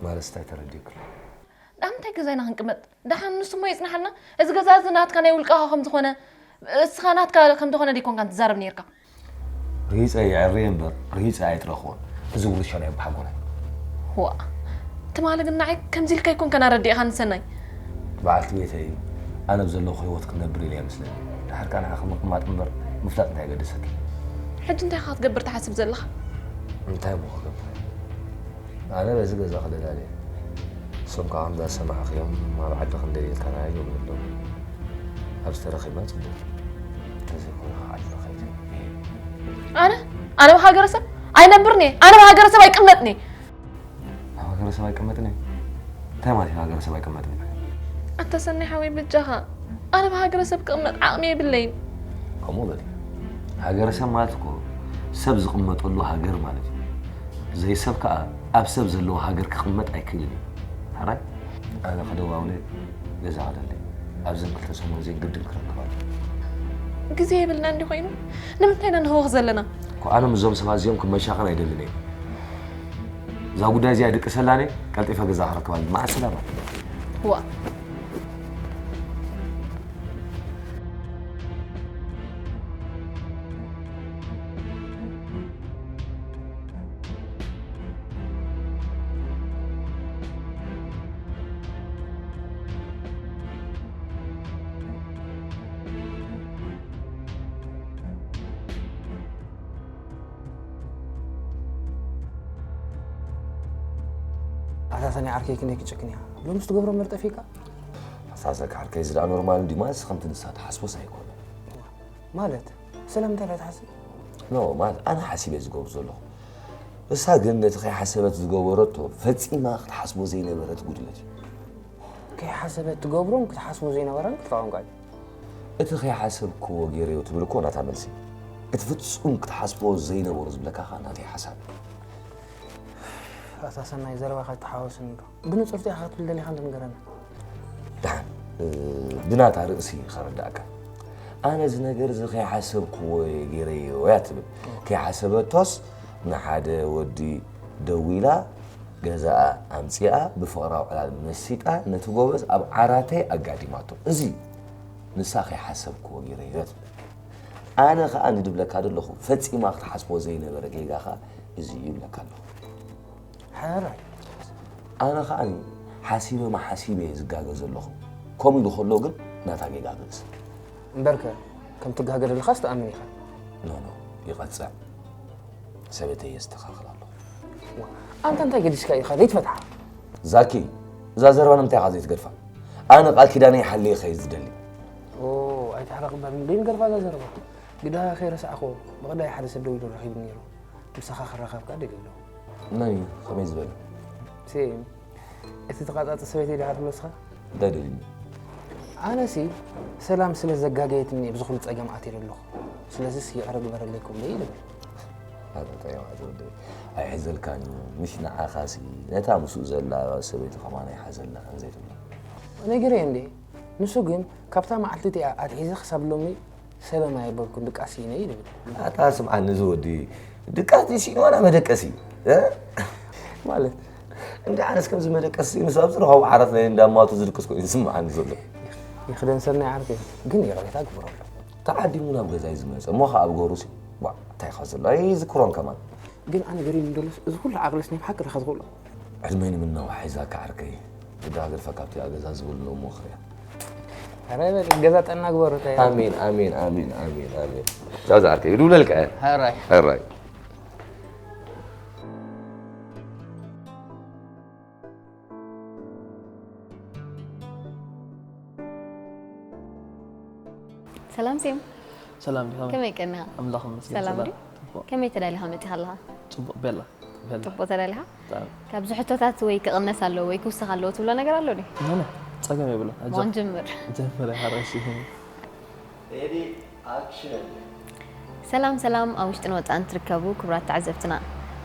ማለትስ እንታይ ተረዲእኪ? ኣብ ምንታይ ገዛ ኢና ክንቅመጥ? ደሓን ንሱ እሞ የጽንሓልና። እዚ ገዛ እዚ ናትካ ናይ ውልቃኻ ከም ዝኾነ፣ እስኻ ናትካ ከም ዝኾነ ደይኮንካ ትዛረብ ነይርካ። ርሂጸ የዕርየ እምበር ርሂጸ ኣይጥረኽዎን። እዚ ውርሻ ናይ ኣቦሓጎና እዩ። ዋእ፣ ትማሊ ግን ንዓይ ከምዚ ኢልካ ኣይኮንካን ኣረዲእኻኒ ሰናይ። በዓልቲ ቤተይ ኣነ ብዘለኹ ህይወት ክነብር ኢለ እየ መስለኒ። ድሓር ከኣ ንዓኺ ምቕማጥ እምበር ምፍላጥ እንታይ ገደሰኪ? ሕጂ እንታይ ኢኻ ክትገብር ትሓስብ ዘለኻ? እንታይ እሞ ክገብር? ኣነ በዚ ገዛ ክደላለ እየ። ንሶም ከኣ ከምዛ ዝሰማዕኽዮም ኣብ ዓዲ ክንደልየልካ ኢና ይብሉ ኣለዉ። ኣብዚ ተረኺብና ጽቡቕ። እንተዘይኮይኑ ከኣ ዓድና ከይደ። ኣነ? ኣነ ብሃገረሰብ ኣይነብርን እየ። ኣነ ብሃገረሰብ ኣይቅመጥን እየ። ኣብ ሃገረሰብ ኣይቅመጥን እየ? እንታይ ማለት እዩ ሃገረሰብ ኣይቅመጥን እየ? ኣታ ሰናይ ሓወይ በጃኻ። ኣነ ብሃገረሰብ ክቕመጥ ዓቕሚ የብለይን። ከምኡ በል። ሃገረሰብ ማለት እኮ ሰብ ዝቕመጠሉ ሃገር ማለት እዩ። ዘይሰብ ከኣ ኣብ ሰብ ዘለዎ ሃገር ክቕመጥ ኣይክእልን እዩ። ሕራይ? ኣነ ክደዋውለ ገዛ ክደሊ። ኣብዘን ክልተ ሰሙን እዚአን ግድን ክረክብ ኣለዎ። ግዜ የብልና እንዲ ኮይኑ? ንምንታይ ኢና ንህወኽ ዘለና? እኮ ኣነ ምስዞም ሰባት እዚኦም ክመሻኸን ኣይደልን እየ። እዛ ጉዳይ እዚኣ ይድቅሰላን እየ፣ ቀልጢፈ ገዛ ክረክብ ኣለኒ። መዓ ሰላማ። ዋእ። ኣታ ሰኒ ዓርከይ ክንደይ ክጭክን እያ። ሎምስ ትገብሮ መርጠፊካ? ኣስታዘካ ዓርከይ፣ እዚ ደኣ ኖርማል እንድዩ፣ ማለት ከምቲ ንሳ ትሓስቦስ ኣይኮነን። ማለት? ስለምንታይ ኢኻ ትሓስብ? ኖ፣ ማለት ኣነ ሓሲበ ዝገብሮ ዘለኹ። እሳ ግን ነቲ ከይሓሰበት ዝገበረቶ ፈጺማ ክትሓስቦ ዘይነበረት ጉድለት እዩ። ከይሓሰበት ትገብሮን ክትሓስቦ ዘይነበራን ክልተ ቋንቋ እዩ። እቲ ከይሓሰብክዎ ገይረዮ ትብል እኮ ናታ መልሲ። እቲ ፍጹም ክትሓስቦ ዘይነበሮ ዝብለካ ኸኣ ናተይ ሓሳብ እዩ። ኣታ ሰናይ፣ ዘረባኻ ኣይተሓዋወስን ዶ? ብንጹር እንታይ ኢኻ ክትብል ደሊኻ እንዶ ንገረና። ደሓን፣ እ፣ ብናታ ርእሲ ከረዳእካ። ኣነ እዚ ነገር እዚ ከይሓሰብክዎ እየ ገይረዮ እያ ትብል። ከይሓሰበቶስ ንሓደ ወዲ ደዊላ ገዛኣ ኣምጺኣ ብፍቕራዊ ዕላል መሲጣ ነቲ ጎበዝ ኣብ ዓራተይ ኣጋዲማቶ። እዚ ንሳ ከይሓሰብክዎ ገይረዮ እያ ትብል። ኣነ ኸኣ ንድብለካ ደለኹ ፈጺማ ክትሓስቦ ዘይነበረ ጌጋ ኸኣ እዚ እዩ ይብለካ ኣለኹ። ሕራይ። ኣነ ኸኣ ሓሲበ መሓሲበ እየ ዝጋገ ዘለኹ። ከምኡ ኢሉ ከሎ ግን ናታ ጌጋ ግእዝ። እምበርከ፣ ከም ትጋገ ዘለኻስ ትኣምን ኢኻ? ኖ፣ ኖ፣ ይቐጽዕ። ሰበይተይ የስተኻኽል ኣለኹ። ዋ፣ ኣንታ እንታይ ገዲስካ ኢኻ? ዘይትፈትሓ? ዛኪ፣ እዛ ዘረባ ንምንታይ ኢኻ ዘይትገድፋ? ኣነ ቃል ኪዳነይ ሓልየ ክኸይድ ዝደሊ። ኦ፣ ኣይተሕረቕ እባ፣ ግን ገድፋ እዛ ዘረባ። ግዳ ከይረሳዕኹ፣ ብቐዳይ ሓደ ሰብ ደዊሉ ረኺቡ ነይሩ። ምሳኻ ክራኸብ ከኣ ደልዩ ኣሎ። መን እዩ? ከመይ ዝበለ? ሴም፣ እቲ ተቓጻጺ ሰበይተይ ዲኻ ትብሎ ንስኻ? እንታይ ደልዩኒ? ኣነሲ ሰላም ስለ ዘጋገየትኒ ኣብዚ ኩሉ ጸገም ኣትየ ዘለኹ። ስለዚስ ይቕረ ግበረለይ ክብሎ እዩ ልብል። ኣታ እንታይ ማለት ወደይ? ኣይሕዘልካን እዩ። ምሽ ንዓኻሲ ነታ ምስኡ ዘላ ሰበይቱ ከማን ኣይሓዘልናን ዘይትብሎ? ነጊረዮ እንዴ? ንሱ ግን ካብታ መዓልቲ እቲኣ ኣትሒዘ ክሳብ ሎሚ ሰበም ኣየበልኩን ድቃስ ኢነ እዩ ዝብል። ኣታ ስምዓኒ እዚ ወዲ ድቃስ ድዩ ስኢኑ ዋላ መደቀሲ? እ? ማለት? እንዲ ኣነስ ከምዚ መደቀሲ ስኢኑ ሰብ ዝረኸቡ ዓራት ናይ እንዳማቱ ዝድቅስ ኮይኑ ዝስምዓኒ ዘሎ። ይኽደን ሰናይ ዓርከይ፣ ግን ይቕሬታ ግበረሉ። ተዓዲሙ ናብ ገዛይ ዝመጸ እሞ ኸዓ ኣብ ገሩሲ ዋ እንታይ ኢኻ ዘሎ ኣይዝክሮን ከማን። ግን ኣነ ገሪሙኒ ዘሎስ እዚ ኩሉ ዓቕልስ ናይ ብሓቂ ዲኻ ዝኽእሎ? ዕድመይ ንምናዋሕ ሒዛካ ዓርከይ። ግዳ ገድፋ ካብቲ ገዛ ዝበሉ እሞ ክሪያ። ኧረ በል ገዛ ጠና ግበሩ። ታይ ኣሜን ኣሜን ኣሜን ኣሜን ኣሜን። ቻው ዝዓርከይ ይድውለልካ እየ። ሕራይ ሕራይ። ሰላም ሴም፣ ሰላም ዲኻ? ከመይ ቀኒኻ? ኣምላኽ ይመስገን። ሰላም ሰላም። ድዩ? ጽቡቕ። ከመይ ተዳሊኻ መጺኻ ኣለኻ? ጽቡቕ ቤላ። ቤላ። ጽቡቕ ተዳሊኻ? ብጣዕሚ። ካብዚ ሕቶታት ወይ ክቕነስ ኣለዎ ወይ ክውሰኽ ኣለዎ ትብሎ ነገር ኣሎ ድዩ? ኖ፣ ኖ፣ ጸገም የብሉን። ኣጆ። ሞን ጅምር። ጀምር፣ ሓራሽ። ሰላም ሰላም፣ ኣብ ውሽጥን ወጻእን ትርከቡ ክቡራት ተዓዘብትና፣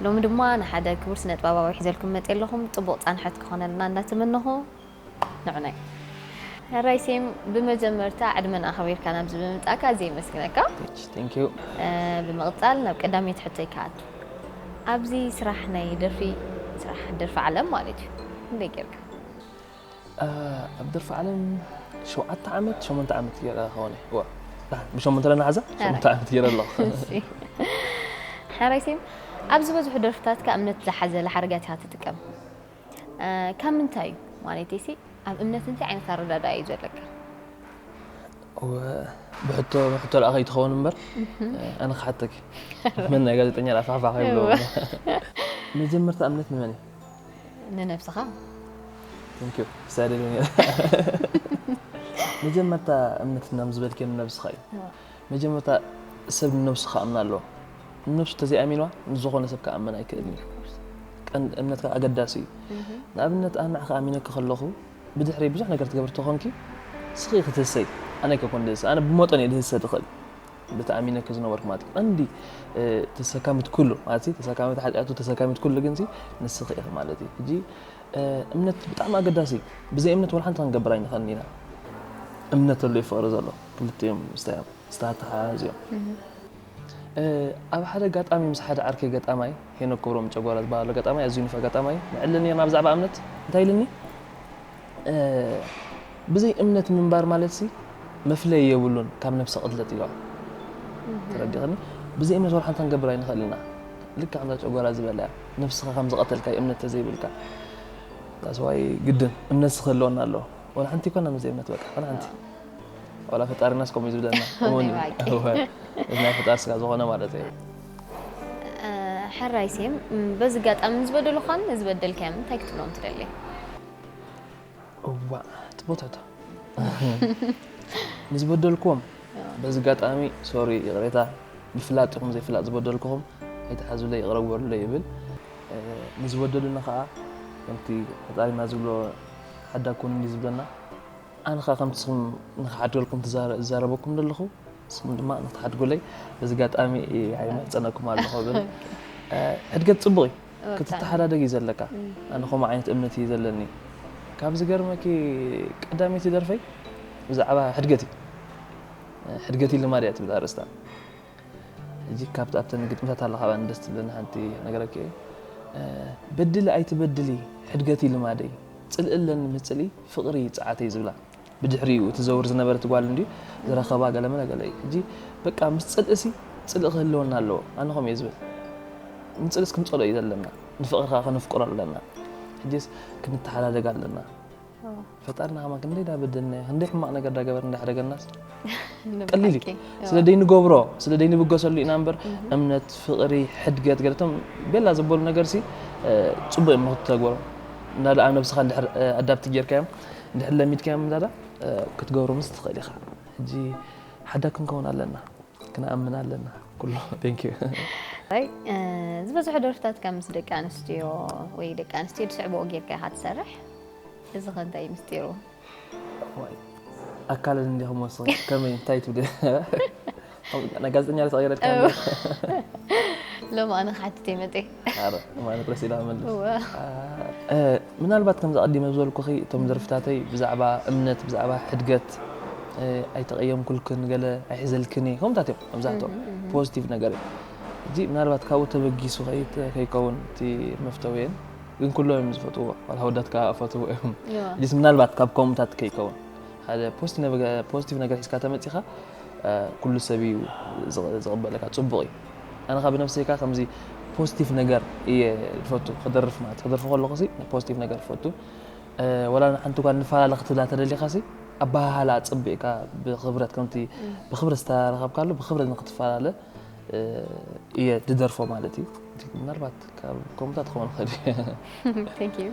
ሎሚ ድማ ንሓደ ክቡር ስነ ጥበባዊ ሒዘልኩም መጽየ ኣለኹም። ጽቡቕ ጻንሖት ክኾነልና እንዳተመነኹ ንዑናይ። ሕራይ ሴም፣ ብመጀመርታ ዕድመን ኣኽቢርካ ናብዚ ብምምጻእካ ኣዝየ የመስግነካ። Thank you። እ፣ ብምቕጻል ናብ ቀዳመይቲ ሕቶይ ክኣቱ። ኣብዚ ስራሕ ናይ ደርፊ፣ ስራሕ ደርፊ ዓለም ማለት እዩ፣ ክንደይ ጌርካ? እ፣ ኣብ ደርፊ ዓለም ሸውዓተ ዓመት፣ ሸሞንተ ዓመት ገይረ ክኸውን እየ። እዋ። ዳ፣ ብሸሞንተ ለና ሓዛ? ሸሞንተ ዓመት ገይረ ኣለኹ። እሺ። ሕራይ ሴም፣ ኣብ ዝበዝሑ ደርፍታትካ እምነት ዝሓዘለ ሓረጋት ኢኻ ትጥቀም። እ፣ ካብ ምንታይ እዩ? ማለተይሲ፣ ኣብ እምነት እንታይ ዓይነት ኣረዳድኣ እዩ ዘለካ? እወ፣ ብሕቶ፣ ብሕቶ ደኣ ከይትኸውን እምበር፣ እ፣ ኣነ ክሓተኪ። መን ናይ ጋዜጠኛ ደኣ ፋሕፋሕ ይብሎ። እወ። መጀመርታ እምነት ንመን እዩ? ንነብስኻ። Thank you። ሳደለኛ። መጀመርታ እምነት ናብ ዝበልክዮ ንነብስኻ እዩ። እወ። መጀመርታ ሰብ ንነብሱ ክኣምና ኣለዎ። ንነብሱ ተዘይኣሚንዋ ንዝኾነ ሰብ ክኣምን ኣይክእልን እዩ። ቀንዲ እምነትካ ኣገዳሲ እዩ። ንኣብነት ኣነ ንዓኻ ኣሚነኪ ከለኹ ብድሕሪ ብዙሕ ነገር ትገብር ተኾንኪ ንስኺ ኢኺ ትህሰይ። ኣነ ኣይኮንኩን ድህሰ። ኣነ ብመጠኑ እየ ድህሰ ድኽእል። ብቲ ኣሚነኪ ዝነበርኩ ማለት እዩ። ቀንዲ እ፣ ተሰካሚት ኩሉ ማለት እዩ። ተሰካሚት ሓጢኣቱ ተሰካሚት ኩሉ ግንሲ ንስኺ ኢኺ ማለት እዩ። ሕጂ እ፣ እምነት ብጣዕሚ ኣገዳሲ እዩ። ብዘይ እምነት ወላ ሓንቲ ክንገብር ኣይንኽእልን ኢና። እምነት ዘሎ እዩ ፍቕሪ ዘሎ። ክልቲኦም ምስታይ እዮም ዝተሓሓዙ እዮም። እ፣ ኣብ ሓደ ኣጋጣሚ ምስ ሓደ ዓርከይ ገጣማይ ሄኖክ ክብሮም ጨጓራ ዝበሃል ገጣማይ ኣዝዩ ንፉዕ ገጣማይ ንዕልል ነርና ብዛዕባ እምነት እንታይ ኢልኒ እ፣ ብዘይ እምነት ምንባር ማለትሲ መፍለዪ የብሉን ካብ ነብሰ ቅትለት ኢልዋ። ተረዲእኽኒ? ብዘይ እምነት ወላ ሓንቲ ክንገብር ኣይንኽእል ኢና። ልክዕ ከምዛ ጨጓራ ዝበላ እያ። ነብስኻ ከም ዝቐተልካ እዩ እምነት ተዘይብልካ። That's why ግድን እምነት ክህልወና ኣለዎ። ወላ ሓንቲ ይኮና ምስ ዘይእምነት በቃ፣ ወላ ሓንቲ። ወላ ፈጣሪናስ ከምኡ እዩ ዝብለና። እሙን እዩ። እወ። እዚ ናይ ፈጣሪ ስጋ ዝኾነ ማለት እዩ። እ፣ ሕራይ ሴም፣ ም፣ በዚ ኣጋጣሚ ንዝበደሉኻን ንዝበደልካዮም እንታይ ክትብሎም ትደሊ? እዋ፣ ጽቡቕ ትሕቶ። ንዝበደልኩዎም በዚ ኣጋጣሚ ሶሪ፣ ይቕሬታ፣ ብፍላጥ ይኹን ዘይፍላጥ ዝበደልኩኹም ኣይትሓዙለይ፣ ይቕረ ግበሩለይ ይብል። እ፣ ንዝበደሉኒ ኸኣ ከምቲ ፈጣሪና ዝብሎ ሓዳግ ኩኑኒ ዝብለና፣ ኣነ ኸኣ ከምቲ ንስኹም ንኽሓድገልኩም ትዛረ-፣ ዝዛረበኩም ዘለኹ፣ ንስኹም ድማ ንኽትሓድጉለይ በዚ ኣጋጣሚ ይማጸነኩም ኣለኹ እብል። እ፣ ሕድገት ጽቡቕ እዩ። ክትተሓዳደግ እዩ ዘለካ። ኣነ ከምኡ ዓይነት እምነት እዩ ዘለኒ። ካብ ዝገርመኪ ቀዳመይቲ ደርፈይ ብዛዕባ ሕድገት እዩ። ሕድገት እዩ ልማድ እያ ትብል ኣርእስታ። ሕጂ ካብቲ ኣብተን ግጥምታት ኣላ ካብኣን ደስ ትብለኒ ሓንቲ ነገረኪ እየ። በድሊ ኣይትበድሊ ሕድገት እዩ ልማደይ። ጽልኢ ኣለኒ ምስ ጽልኢ ፍቕሪ እዩ ጸዓተይ ዝብላ። ብድሕሪኡ እቲ ዘውር ዝነበረት ጓል እንድዩ ዝረኸባ ገለመለ ገለ እዩ። ሕጂ በቃ ምስ ጽልእሲ ጽልእ ክህልወና ኣለዎ። ኣነ ከምኡ እየ ዝብል። ንጽልእስ ክንጸልኦ እዩ ዘለና። ንፍቕሪ ከኣ ከነፍቅሮ ኣለና። ሕጂስ ክንተሓዳደግ ኣለና። ፈጣርና ከማን ክንደይ ዳ በደልና፣ ክንደይ ሕማቕ ነገር ዳ ገበርና ዳ ሕደገናስ ቀሊል እዩ። ስለ ደይንገብሮ፣ ስለ ደይንብገሰሉ ኢና እምበር እምነት፣ ፍቕሪ፣ ሕድገት ገለቶም ቤላ ዝበሉ ነገርሲ ጽቡቕ እዮም ንክትተግበሮም። እና ደኣ ነብስኻ እንድሕር ኣዳፕት ጌርካዮም እንድሕር ለሚድካዮም እንዳዳ ክትገብሮምስ ትኽእል ኢኻ። ሕጂ ሓዳግ ክንከውን ኣለና፣ ክንኣምን ኣለና ኩሉ። Thank you። ኣይ፣ እ፣ ዝበዝሑ ደርፍታትካ ምስ ደቂ ኣንስትዮ ወይ ደቂ ኣንስትዮ ዝስዕብኦ ጌርካ ኢኻ ትሰርሕ። እዚ ኸ እንታይ እዩ ምስጢሩ? ዋይ፣ ኣካለን እንዲኹም ወስኺ ከመይ እንታይ ትብሊ? ናይ ጋዜጠኛ ዶ ተቐይረልካ? ሎሚ ኣነ ክሓትት እየ መጤ። ኣረ፣ ማለት ረሲላ መልስ። እወ። እ፣ ምናልባት ከምዚ ቀዲመ ዝበልኩኺ እቶም ደርፍታተይ ብዛዕባ እምነት፣ ብዛዕባ ሕድገት፣ እ፣ ኣይተቐየምኩልክን፣ ገለ ኣይሕዘልክን እየ፣ ከምታት እዮም መብዛሕትኦም። ፖዚቲቭ ነገር እዩ። ሕጂ ምናልባት ካብኡ ተበጊሱ ከይት-፣ ከይከውን እቲ መፍተውየን፣ ግን ኩሎም እዮም ዝፈትዎ፣ ዋላ ኣወዳት ከኣ ፈትዎ እዮም። እወ። ሕጂስ ምናልባት ካብ ከምታት ከይከውን፣ ሓደ ፖዚቲቭ ነገ-፣ ፖዚቲቭ ነገር ሒዝካ ተመጺኻ፣ እ፣ ኩሉ ሰብ እዩ ዝቕ-፣ ዝቕበለካ፣ ጽቡቕ እዩ። ኣነ ከኣ ብነብሰይ ከኣ ከምዚ ፖዚቲቭ ነገር እየ ዝፈቱ ክደርፍ ማለት ክደርፍ ከለኹ ሲ ፖዚቲቭ ነገር ዝፈቱ። ወላ ሓንቲ ኳ ንፈላለ ክትብላ ተደሊኻ ሲ ኣባሃህላ ኣፅቢቕካ ብክብረት ከምቲ ብክብረት ዝተራኸብካሉ ብክብረት ንክትፈላለ እየ ዝደርፎ ማለት እዩ። ምናልባት ካብ ከምታት ክኸውን ይኽእል እዩ። Thank you።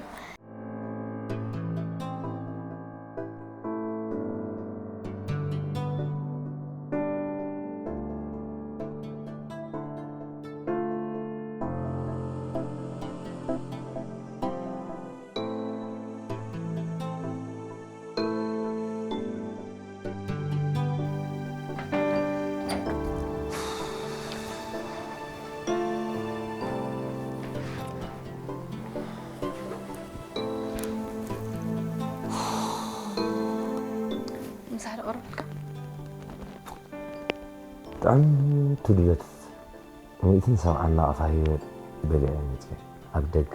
ብጣዕሚ ትድበት ሚእትን ሰብዓን ናቕፋ ሂበ በሊዐ መፅእ ኣብ ደገ።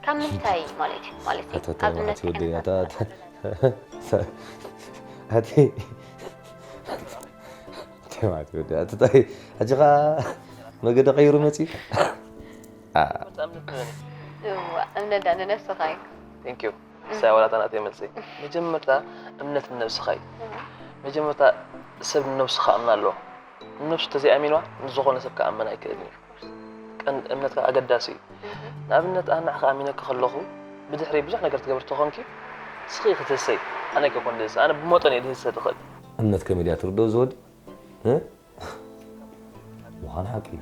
ካብ ምንታይ ማለት እዩ ማለት እዩ ኣብነት ወደያታት ኣቲ እንታይ ማለት ወደ ኣቲ ታይ ሕጂ ኸ መገዲ ቀይሩ መፂ እምነት ዳ ንነብስኻ እዩ ንሳ ዋላታ ናተይ መልሲ መጀመርታ እምነት ንነብስኻ እዩ መጀመርታ ሰብ ንነብሱ ክኣምና ኣለዎ ንነብሱ ተዘይኣሚንዋ ንዝኾነ ሰብ ክኣምን ኣይክእልን እዩ ቀንዲ እምነትካ ኣገዳሲ እዩ ንኣብነት ኣነ ንዓኻ ኣሚነኪ ከለኹ ብድሕረይ ብዙሕ ነገር ትገብሪ ተኾንኪ ንስኺ ኢኺ ትህሰይ ኣነ ኣይኮንኩን ዝህሰ ኣነ ብመጠኑ እየ ዝህሰ ዝኽእል እምነት ከመይ ድያ ትርድኦ ዝወዲ ምዃኑ ሓቂ እዩ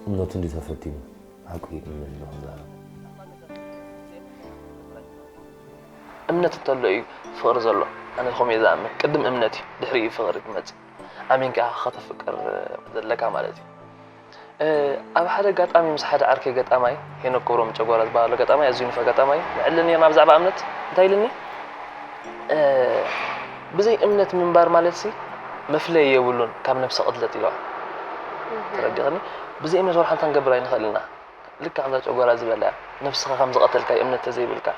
እምነቱ እንዲ ተፈቲኑ ሓቂ እዩ እምነት ዶ ክዛረብ እምነት እንተሎ እዩ ፍቕሪ ዘሎ ኣነ ከምኡ እየ ዝኣምን ቅድም እምነት እዩ ድሕሪኡ እዩ ፍቕሪ ዝመፅእ ኣሚንካ ኢኻ ከተፍቅር ዘለካ ማለት እዩ ኣብ ሓደ ኣጋጣሚ ምስ ሓደ ዓርከይ ገጣማይ ሄኖክ ክብሮም ጨጓራ ዝበሃሎ ገጣማይ ኣዝዩ ንፉዕ ገጣማይ ንዕልል ነርና ብዛዕባ እምነት እንታይ ኢልኒ ብዘይ እምነት ምንባር ማለትሲ መፍለዪ የብሉን ካብ ነብሰ ቅትለት ኢልዋ ተረዲእኽኒ ብዘይ እምነት ዋላ ሓንቲ ክንገብር ኣይንኽእል ኢና ልክዕ ከምዛ ጨጓራ ዝበላ እያ ነብስኻ ከም ዝቐተልካ እዩ እምነት ተዘይብልካ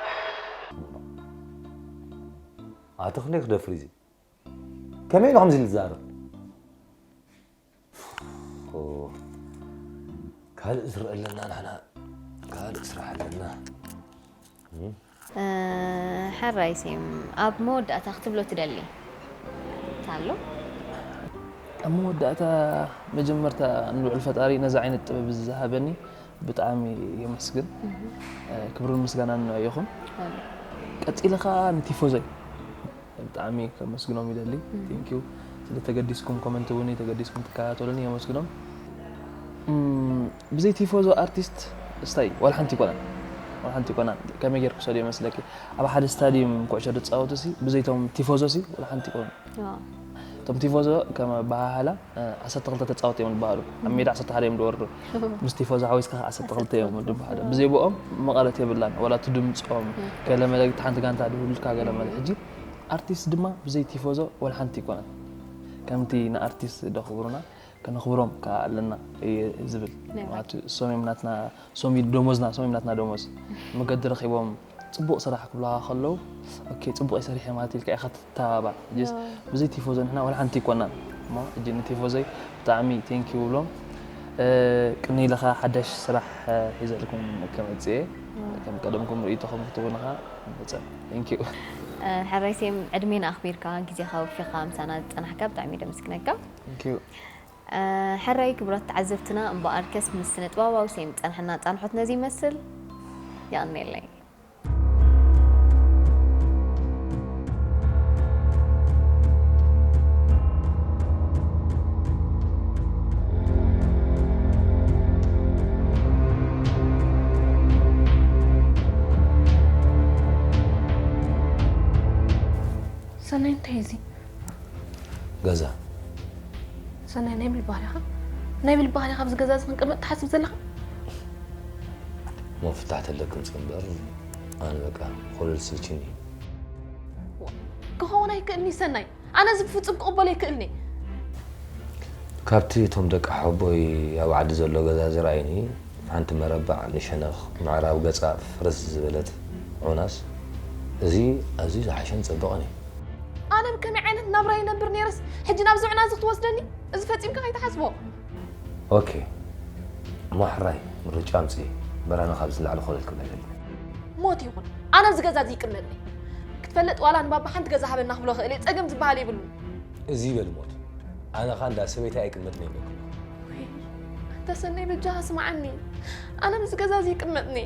ኣቲ ክንደይ ክደፍር እዚ ከመይ ኢሉ ከምዚ ኢሉ ዝዛረብ ካልእ ስራሕ ኣለና ንሕና ካልእ ስራሕ ኣለና ሕራይ ሴም ኣብ መወዳእታ ክትብሎ ትደሊ ታሎ ኣብ መወዳእታ መጀመርታ ንልዑል ፈጣሪ ነዚ ዓይነት ጥበብ እዚ ዝሃበኒ ብጣዕሚ የመስግን ክብርን ምስጋናን ንዕኡ ይኹን ቀፂለ ከዓ ንቲፎዞይ ብጣዕሚ ከመስግኖም ይደሊ ቴንኪዩ ስለ ተገዲስኩም ኮመንት እውን ተገዲስኩም ትከታተሉኒ የመስግኖም ብዘይ ቲፎዞ ኣርቲስት ስታይ ዋላ ሓንቲ ይኮናን ዋላ ሓንቲ ይኮናን ከመይ ጌርኩ ሰዶ ይመስለኪ ኣብ ሓደ ስታዲየም ኩዕሾ ዝፃወቱ ሲ ብዘይቶም ቲፎዞ ሲ ዋላ ሓንቲ ይኮኑ እቶም ቲፎዞ ከም ኣበሃህላ ዓሰርተ ክልተ ተፃወቲ እዮም ዝበሃሉ ኣብ ሜዳ ዓሰርተ ሓደ እዮም ዝወርዱ ምስ ቲፎዞ ሓዊስካ ዓሰርተ ክልተ እዮም ዝበሃሉ ብዘይ ብኦም መቐረት የብላን ዋላ እቲ ድምፆም ገለመለ ሓንቲ ጋንታ ድብሉልካ ገለመለ ሕጂ ኣርቲስት ድማ ብዘይ ቲፎዞ ወላ ሓንቲ ይኮነን ከምቲ ንኣርቲስት ደኽብሩና ከነኽብሮም ከዓ ኣለና እየ ዝብል ማለት እሶም እዮም ናትና እሶም እዩ ደሞዝና እሶም እዮም ናትና ደሞዝ መገዲ ረኪቦም ፅቡቅ ስራሕ ክብሉካ ከለዉ ኦኬ ፅቡቅ እየ ሰሪሐ ማለት ኢልካ ኢካ ትተባባዕ ጅስ ብዘይ ቲፎዞ ንሕና ወላ ሓንቲ ይኮናን እሞ ሕጂ ንቲፎዞይ ብጣዕሚ ቴንኪ ይብሎም ቅኒ ኢልካ ሓዳሽ ስራሕ ሒዘልኩም ከመፅእ እየ ከም ቀደምኩም ርእይቶኹም ክትቡንኻ መፀ ቴንኪ ሕራይ ሴም ዕድሜና ኣኽቢርካ ግዜኻ ወፊኻ ምሳና ዝፀናሕካ ብጣዕሚ ደመስግነካ ቴንኪ ሕራይ ክቡራት ተዓዘብትና እምበኣርከስ ምስ ስነ ጥበባዊ ሴም ዝፀንሐና ፃንሖት ነዚ ይመስል የቐንየለይ ሰናይ እንታይ እዚ ገዛ ሰናይ ናይ ብል ባህሪኻ ናይ ብል ባህሪኻ ኣብዚ ገዛ እዚ ክንቅመጥ ትሓስብ ዘለኻ እሞ ፍታሕ ተለክም እምበር ኣነ በቃ ኮለል ስልችኒ ክኸውን ኣይክእልኒ ሰናይ ኣነ እዚ ብፍጹም ክቕበሎ ኣይክእልኒ ካብቲ እቶም ደቂ ሓቦይ ኣብ ዓዲ ዘሎ ገዛ ዝረኣይኒ ሓንቲ መረባዕ ንሸነኽ ምዕራብ ገጻ ፍርስ ዝበለት ዑናስ እዚ ኣዝዩ ዝሓሸን ጽቡቕን እዩ ኣነ ብከመይ ዓይነት ናብራ ይነብር ነይረስ፣ ሕጂ ናብ ዝዑና እዚ ክትወስደኒ? እዚ ፈጺምካ ከይትሓስቦ። ኦኬ፣ እሞ ሕራይ ምርጫ ኣምፅኢ። በራና ካብዚ ንላዕሊ ኮለል ክብለለይ። ሞት ይኹን፣ ኣነ ኣብዚ ገዛ እዚ ይቅመጥኒ። ክትፈልጥ ዋላ ንባባ ሓንቲ ገዛ ሃበና ክብሎ ክእል እየ፣ ጸገም ዝበሃል የብሉን። እዚ ይበል ሞት፣ ኣነ ኸኣ እንዳ ሰበይቲ ኣይቅመጥን እየ ይብለኩም። ወይ፣ ኣንታ ሰናይ በጃኻ ስምዓኒ። ኣነ ኣብዚ ገዛ እዚ ይቅመጥኒ።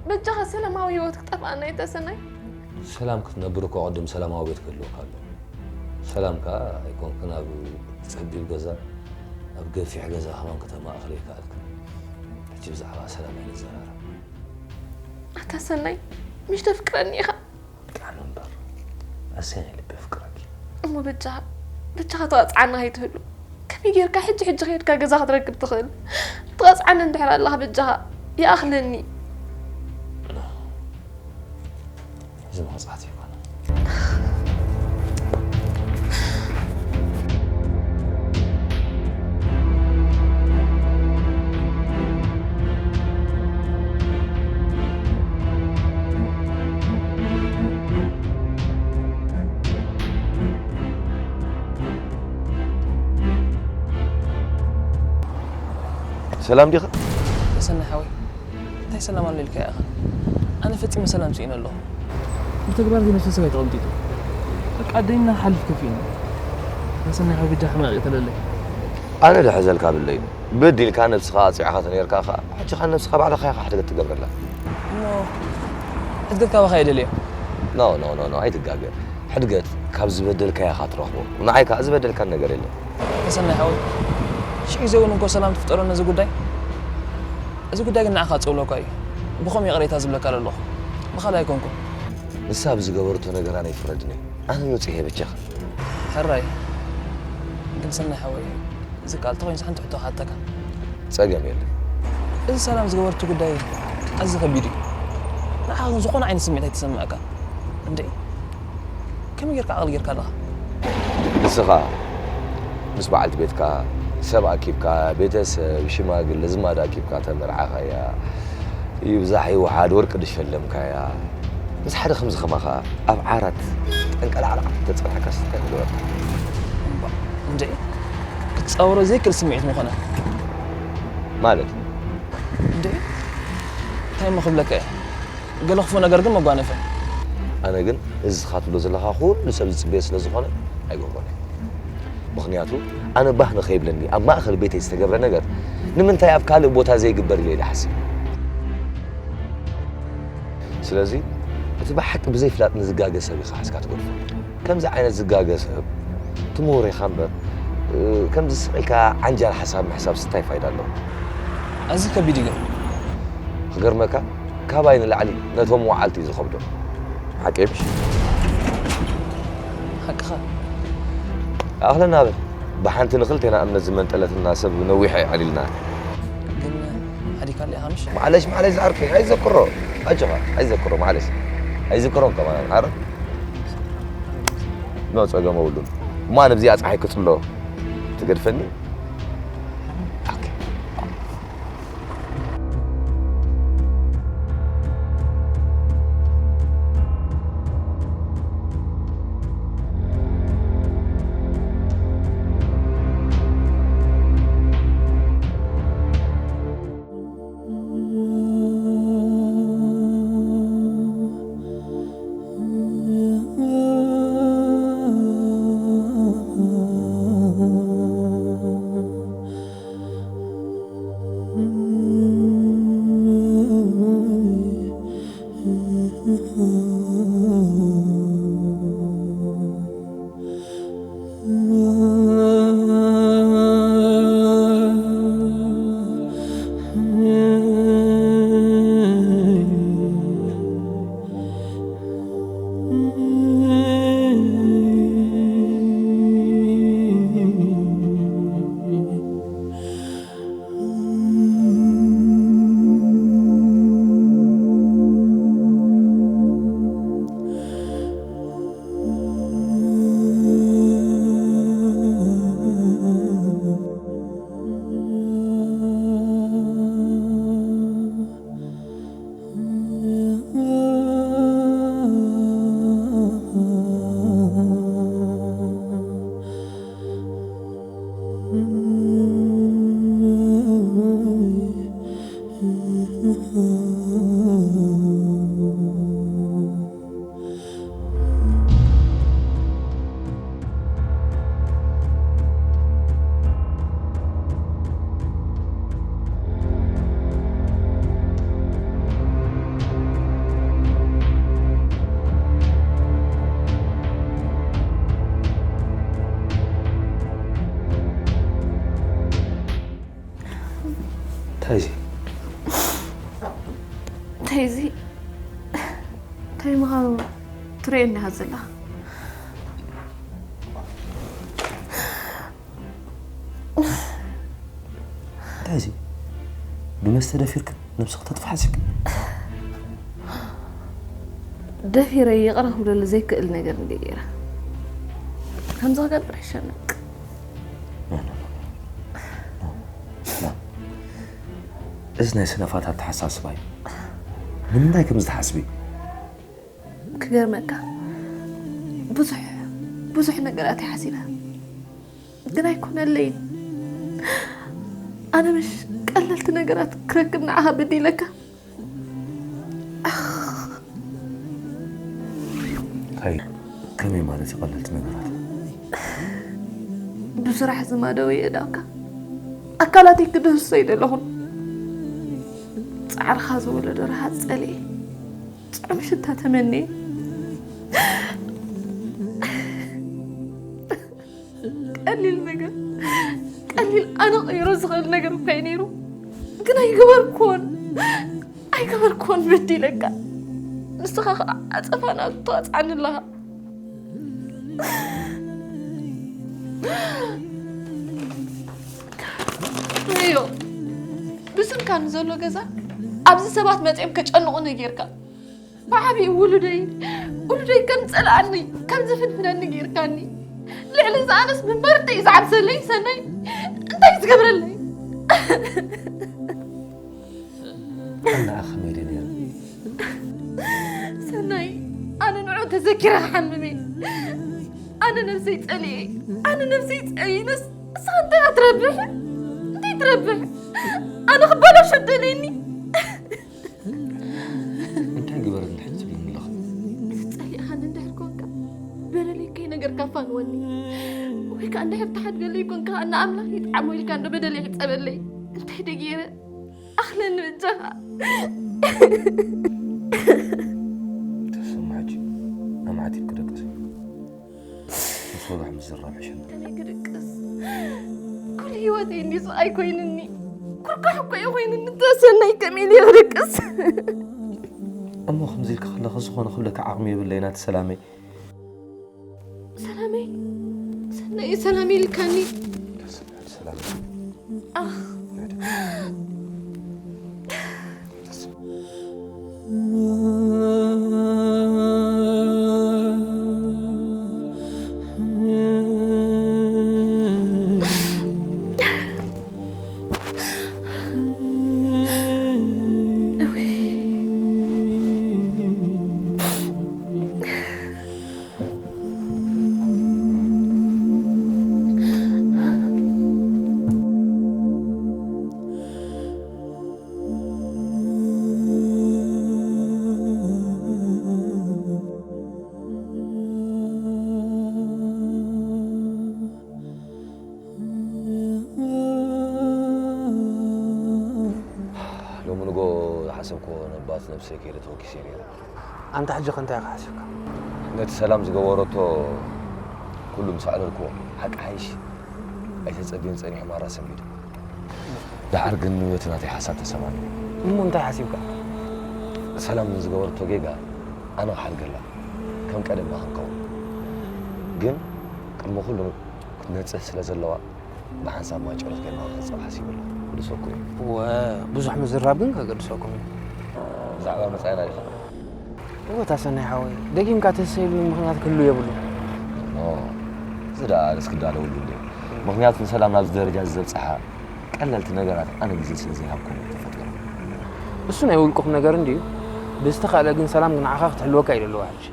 በጃኻ ሰላማዊ ህይወት ክጠፍኣና እዩ፣ ኣንታ ሰናይ። ሰላም ክትነብር እኮ ቅድም ሰላማዊ ቤት ክህልወካ ኣለዎ። ሰላም ከኣ ኣይኮንክን ኣብ ጸቢብ ገዛ፣ ኣብ ገፊሕ ገዛ ከማን ከተማእኽል ኣይከኣልክን። ሕጂ ብዛዕባ ሰላም ኣይንዘራረብ። ኣታ ሰናይ፣ ምሽ ተፍቅረኒ ኢኻ? ቃል እምበር ኣሰይ ናይ ልቢ የፍቅረኪ። እሞ በጃኻ በጃኻ ተዋፅዓና ከይትህሉ። ከመይ ጌርካ ሕጂ ሕጂ ከይድካ ገዛ ክትረክብ ትኽእል? ትቐፅዓኒ እንድሕር ኣለኻ በጃኻ ይኣኽለኒ። እዚ መቕፃዕቲ ኣይኮነን። ሰላም ዲኻ? ተሰናይ ሓወይ፣ እንታይ ሰላም ኣሎ ኢልካ ኢኻ? ኣነ ፈጺመ ሰላም ስኢነ ኣለኹ። ብተግባር ዘይመስል ሰብ ኣይተቐምጢጡ። በቃ ኣደይና ሓልፍ ከፊእኒ። ተሰናይ ሓወይ ብጃ ሕማቕ ይቕተለለይ። ኣነ ድሕዘልካ ብለይ። በዲልካ ነብስኻ ኣጽዒኻ ተነይርካ ኸኣ ሕጂ ኸኣ ነብስኻ ባዕልኻ ኢኻ ሕድገት ትገብረላ። እሞ ሕድገት ካባኻ እየ ደልዮ። ኖ ኖ ኖ ኖ ኣይትጋገ። ሕድገት ካብ ዝበደልካዮ ኢኻ ትረኽቦ። ንዓይ ከኣ ዝበደልካኒ ነገር የለን። ተሰናይ ሓወይ ሽሕ ግዜ እውን እኮ ሰላም ትፍጠሮ ነዚ ጉዳይ። እዚ ጉዳይ ግን ንዓኻ ዝጸውለካ እዩ። ብኸም ይቕሬታ ዝብለካ ዘለኹ ብኻልእ ኣይኮንኩን። ንሳ ብዝገበረቶ ነገር ኣነ ይፍረድኒ። ኣነ ንጽሄ በጃኻ። ሕራይ ግን ሰናይ ሓወይ እዚ ቃል ተኾይንስ ሓንቲ ሕቶ ክሓተካ። ጸገም የለን። እዚ ሰላም ዝገበረቶ ጉዳይ ኣዝዩ ከቢድ እዩ። ንዓኻ ግን ዝኾነ ዓይነት ስምዒት ኣይተሰምዐካን። እንዴ ከመይ ጌርካ ዓቕሊ ጌርካ ኣለኻ? ንስኻ ምስ በዓልቲ ቤትካ፣ ሰብ ኣኪብካ፣ ቤተሰብ፣ ሽማግለ፣ ዝማድ ኣኪብካ ተመርዓኻያ። ይብዛሕ ይውሓድ ወርቂ ዝሸለምካያ። ምስ ሓደ ከምዚ ከማኻ ኣብ ዓራት ጠንቀላዕላዕ ተጸንሕካስ እንታይ ክገብረካ? እምባ እንዴ ክትጻወሮ ዘይክእል ስምዒት ምኾነ። ማለት እንዴ እንታይ እሞ ክብለካ እየ? ገለ ክፉእ ነገር ግን መጓነፈ። ኣነ ግን እዚ ኢኻ ትብሎ ዘለኻ ኩሉ ሰብ ዝጽበዮ ስለ ዝኾነ ኣይገብሮን እየ። ምኽንያቱ ኣነ ባህ ንኸይብለኒ ኣብ ማእኸል ቤተይ ዝተገብረ ነገር ንምንታይ ኣብ ካልእ ቦታ ዘይግበር ኢለ እየ ዝሓስብ። ስለዚ እቲ ብሓቂ ብዘይፍላጥ ንዝጋገ ሰብ ኢኻ ሒዝካ ትገድፎ። ከምዚ ዓይነት ዝጋገ ሰብ ትምሁር ኢኻ እምበር ከምዚ ስቕ ኢልካ ዓንጃል ሓሳብ ምሕሳብስ እንታይ ፋይዳ ኣለዎ? ኣዝዩ ከቢድ እዩ ግን። ክገርመካ ካባይ ንላዕሊ ነቶም መዋዕልቲ እዩ ዝኸብዶም። ሓቀይ ምሽ? ሓቅኻ። ኣኽለና በል። ብሓንቲ ንኽልቴና እምነት ዝመንጠለትና ሰብ ነዊሕ ኣዕሊልና። ግን ሓዲካ ኣለኻ ምሽ? ማዕለሽ ማዕለሽ ዝዓርከይ ኣይዘክሮ። ኣጆኻ ኣይዘክሮ ማዕለሽ። ኣይዝክሮን ከማን ኣረ። ኖ ጸገም የብሉን። እሞ ኣነ ብዚኣ ጸሓይ ክጽሎ ትገድፈኒ? ኦኬ። እንታይ እዚ? እንታይ እዚ? እንታይ ምዃኑ ትርእየኒ ኢኻ ዘለኻ? እንታይ እዚ? ብመስተ ደፊርክ ነብስኻ ተጥፍእ ሓሲብክ? ደፊረ ይቕረ ክብለሉ ዘይክእል ነገር እንደ ገይረ ከምዚ ክገብር ይሸነቅ። እዚ ናይ ስነፋት ኣተሓሳስባ እዩ። ንምንታይ ከምዚ ትሓስቢ? ክገርመካ ብዙሕ ብዙሕ ነገራት እየ ሓሲበ፣ ግን ኣይኮነለይን። ኣነ ምሽ ቀለልቲ ነገራት ክረክብ ንዓኻ በዲለካ። እንታይ? ከመይ ማለት እዩ ቀለልቲ ነገራት? ብስራሕ ዝማደወ የእዳውካ ኣካላተይ ክድህሶ ይደለኹን። ጻዕርኻ ዝወለዶ ረሃጽ ጸልኤ፣ ጽዑም ሽታ ተመንየ። ቀሊል ነገር፣ ቀሊል ኣነ ክቕይሮ ዝኽእል ነገር እኮ እዩ ነይሩ፣ ግን ኣይገበርኩዎን። ኣይገበርኩዎን፣ በዲለካ። ንስኻ ኸዓ ዓጸፋ ናቱ ትቐጽዓኒ ኣለኻ። እዮ፣ ብስምካ ንዘሎ ገዛ ኣብዚ ሰባት መጺኦም ከጨንቑኒ ጌርካ። ብዓብዪ ውሉደይ ውሉደይ ከም ዝጸልኣኒ ከም ዝፍንፍነኒ ጌርካኒ። ልዕሊ እዚ ኣነስ ብመርተይ ዝዓብሰለይ ሰናይ እንታይ ዝገብረለይ? ኣነ ከመይ ድየ ነይረ? ሰናይ፣ ኣነ ንዑ ተዘኪረ ክሓምም እየ። ኣነ ነብሰይ ጸሊኤ፣ ኣነ ነብሰይ ጸይነስ፣ እስኻ እንታይ ኢኻ ትረብሕ? እንታይ ትረብሕ? ኣነ ክበላሾ ደልየኒ። እንታይ ግበር እንድሕር ትብልኒ ኣለኻ? ጸሊእኻኒ እንድሕር ኮንካ፣ በደለይ ከይነገርካ ፋንወኒ። ወይ ከኣ እንድሕር ትሓድገለይ ኮንካ፣ ንኣምላኽ ይጥዓሞ ኢልካ እንዶ በደለይ ሕጸበለይ። እንታይ ደገይረ? ኣኽለኒ በጃኻ። ተሰማ ሕጂ ኣማዕቲብኪ ደቅሲ። ምስ ወጋሕ ምዝራብ ሕሸኒ። ከመይ ክድቅስ? ኩሉ ህይወተይ እንዲ ስቓይ ኮይኑኒ። ኩርካሕ እኮ እዩ ኮይኑኒ። ተሰናይ ከመይ ኢለ ክድቅስ? እሞ ከምዚ ኢልኪ ከለኺ ዝኾነ ክብለኪ ዓቕሚ የብለይን ኣቲ ሰላመይ። ሰላመይ፣ ሰናይ ሰላም ኢልካኒ። ሰላም። ኣኽ። ሎሚ ንጎ ዝሓሰብክዎ ነባት ነብሰይ ከይደ ተወኪሰ ነይረ። ኣንታ ሕጂ ከ እንታይ ኢኻ ሓሲብካ? ነቲ ሰላም ዝገበረቶ ኩሉ ምስ ኣዕለልክዎ፣ ሓቂ ሓይሽ ኣይተጸብየን ጸኒሑ ማራ ሰንቢደ። ደሓር ግን ነቲ ናተይ ሓሳብ ተሰማኒ። እሞ እንታይ ሓሲብካ? ሰላም ንዝገበረቶ ጌጋ ኣነ ክሓድገላ፣ ከም ቀደምና ክንከውን። ግን ቅድሚ ኩሉ ክትነጽህ ስለ ዘለዋ፣ ብሓንሳብ ማይ ጨሎት ጌርና ክንጸብ ሓሲበ ኣለኹ። ክድሰኩም እዩ። እወ፣ ብዙሕ ምዝራብ ግን ከገድሰኩም እዩ። ብዛዕባ መጻኢና ዲኻ? እወ፣ ታሰናይ ሓወይ፣ ደጊምካ ተሰይሉ ምኽንያት ክህሉ የብሉን። ኖ፣ እዚ ደኣ ኣነስ ክዳለወሉ እንድየ። ምኽንያቱ ንሰላም ናብዚ ደረጃ እዚ ዘብጽሓ ቀለልቲ ነገራት ኣነ ግዜ ስለ ዘይሃብኩም እዩ ተፈጢሩ። እሱ ናይ ውልቅኹም ነገር እንድዩ። ብዝተኻእለ ግን ሰላም ንዓኻ ክትሕልወካ እዩ ደለዋ ሕጂ።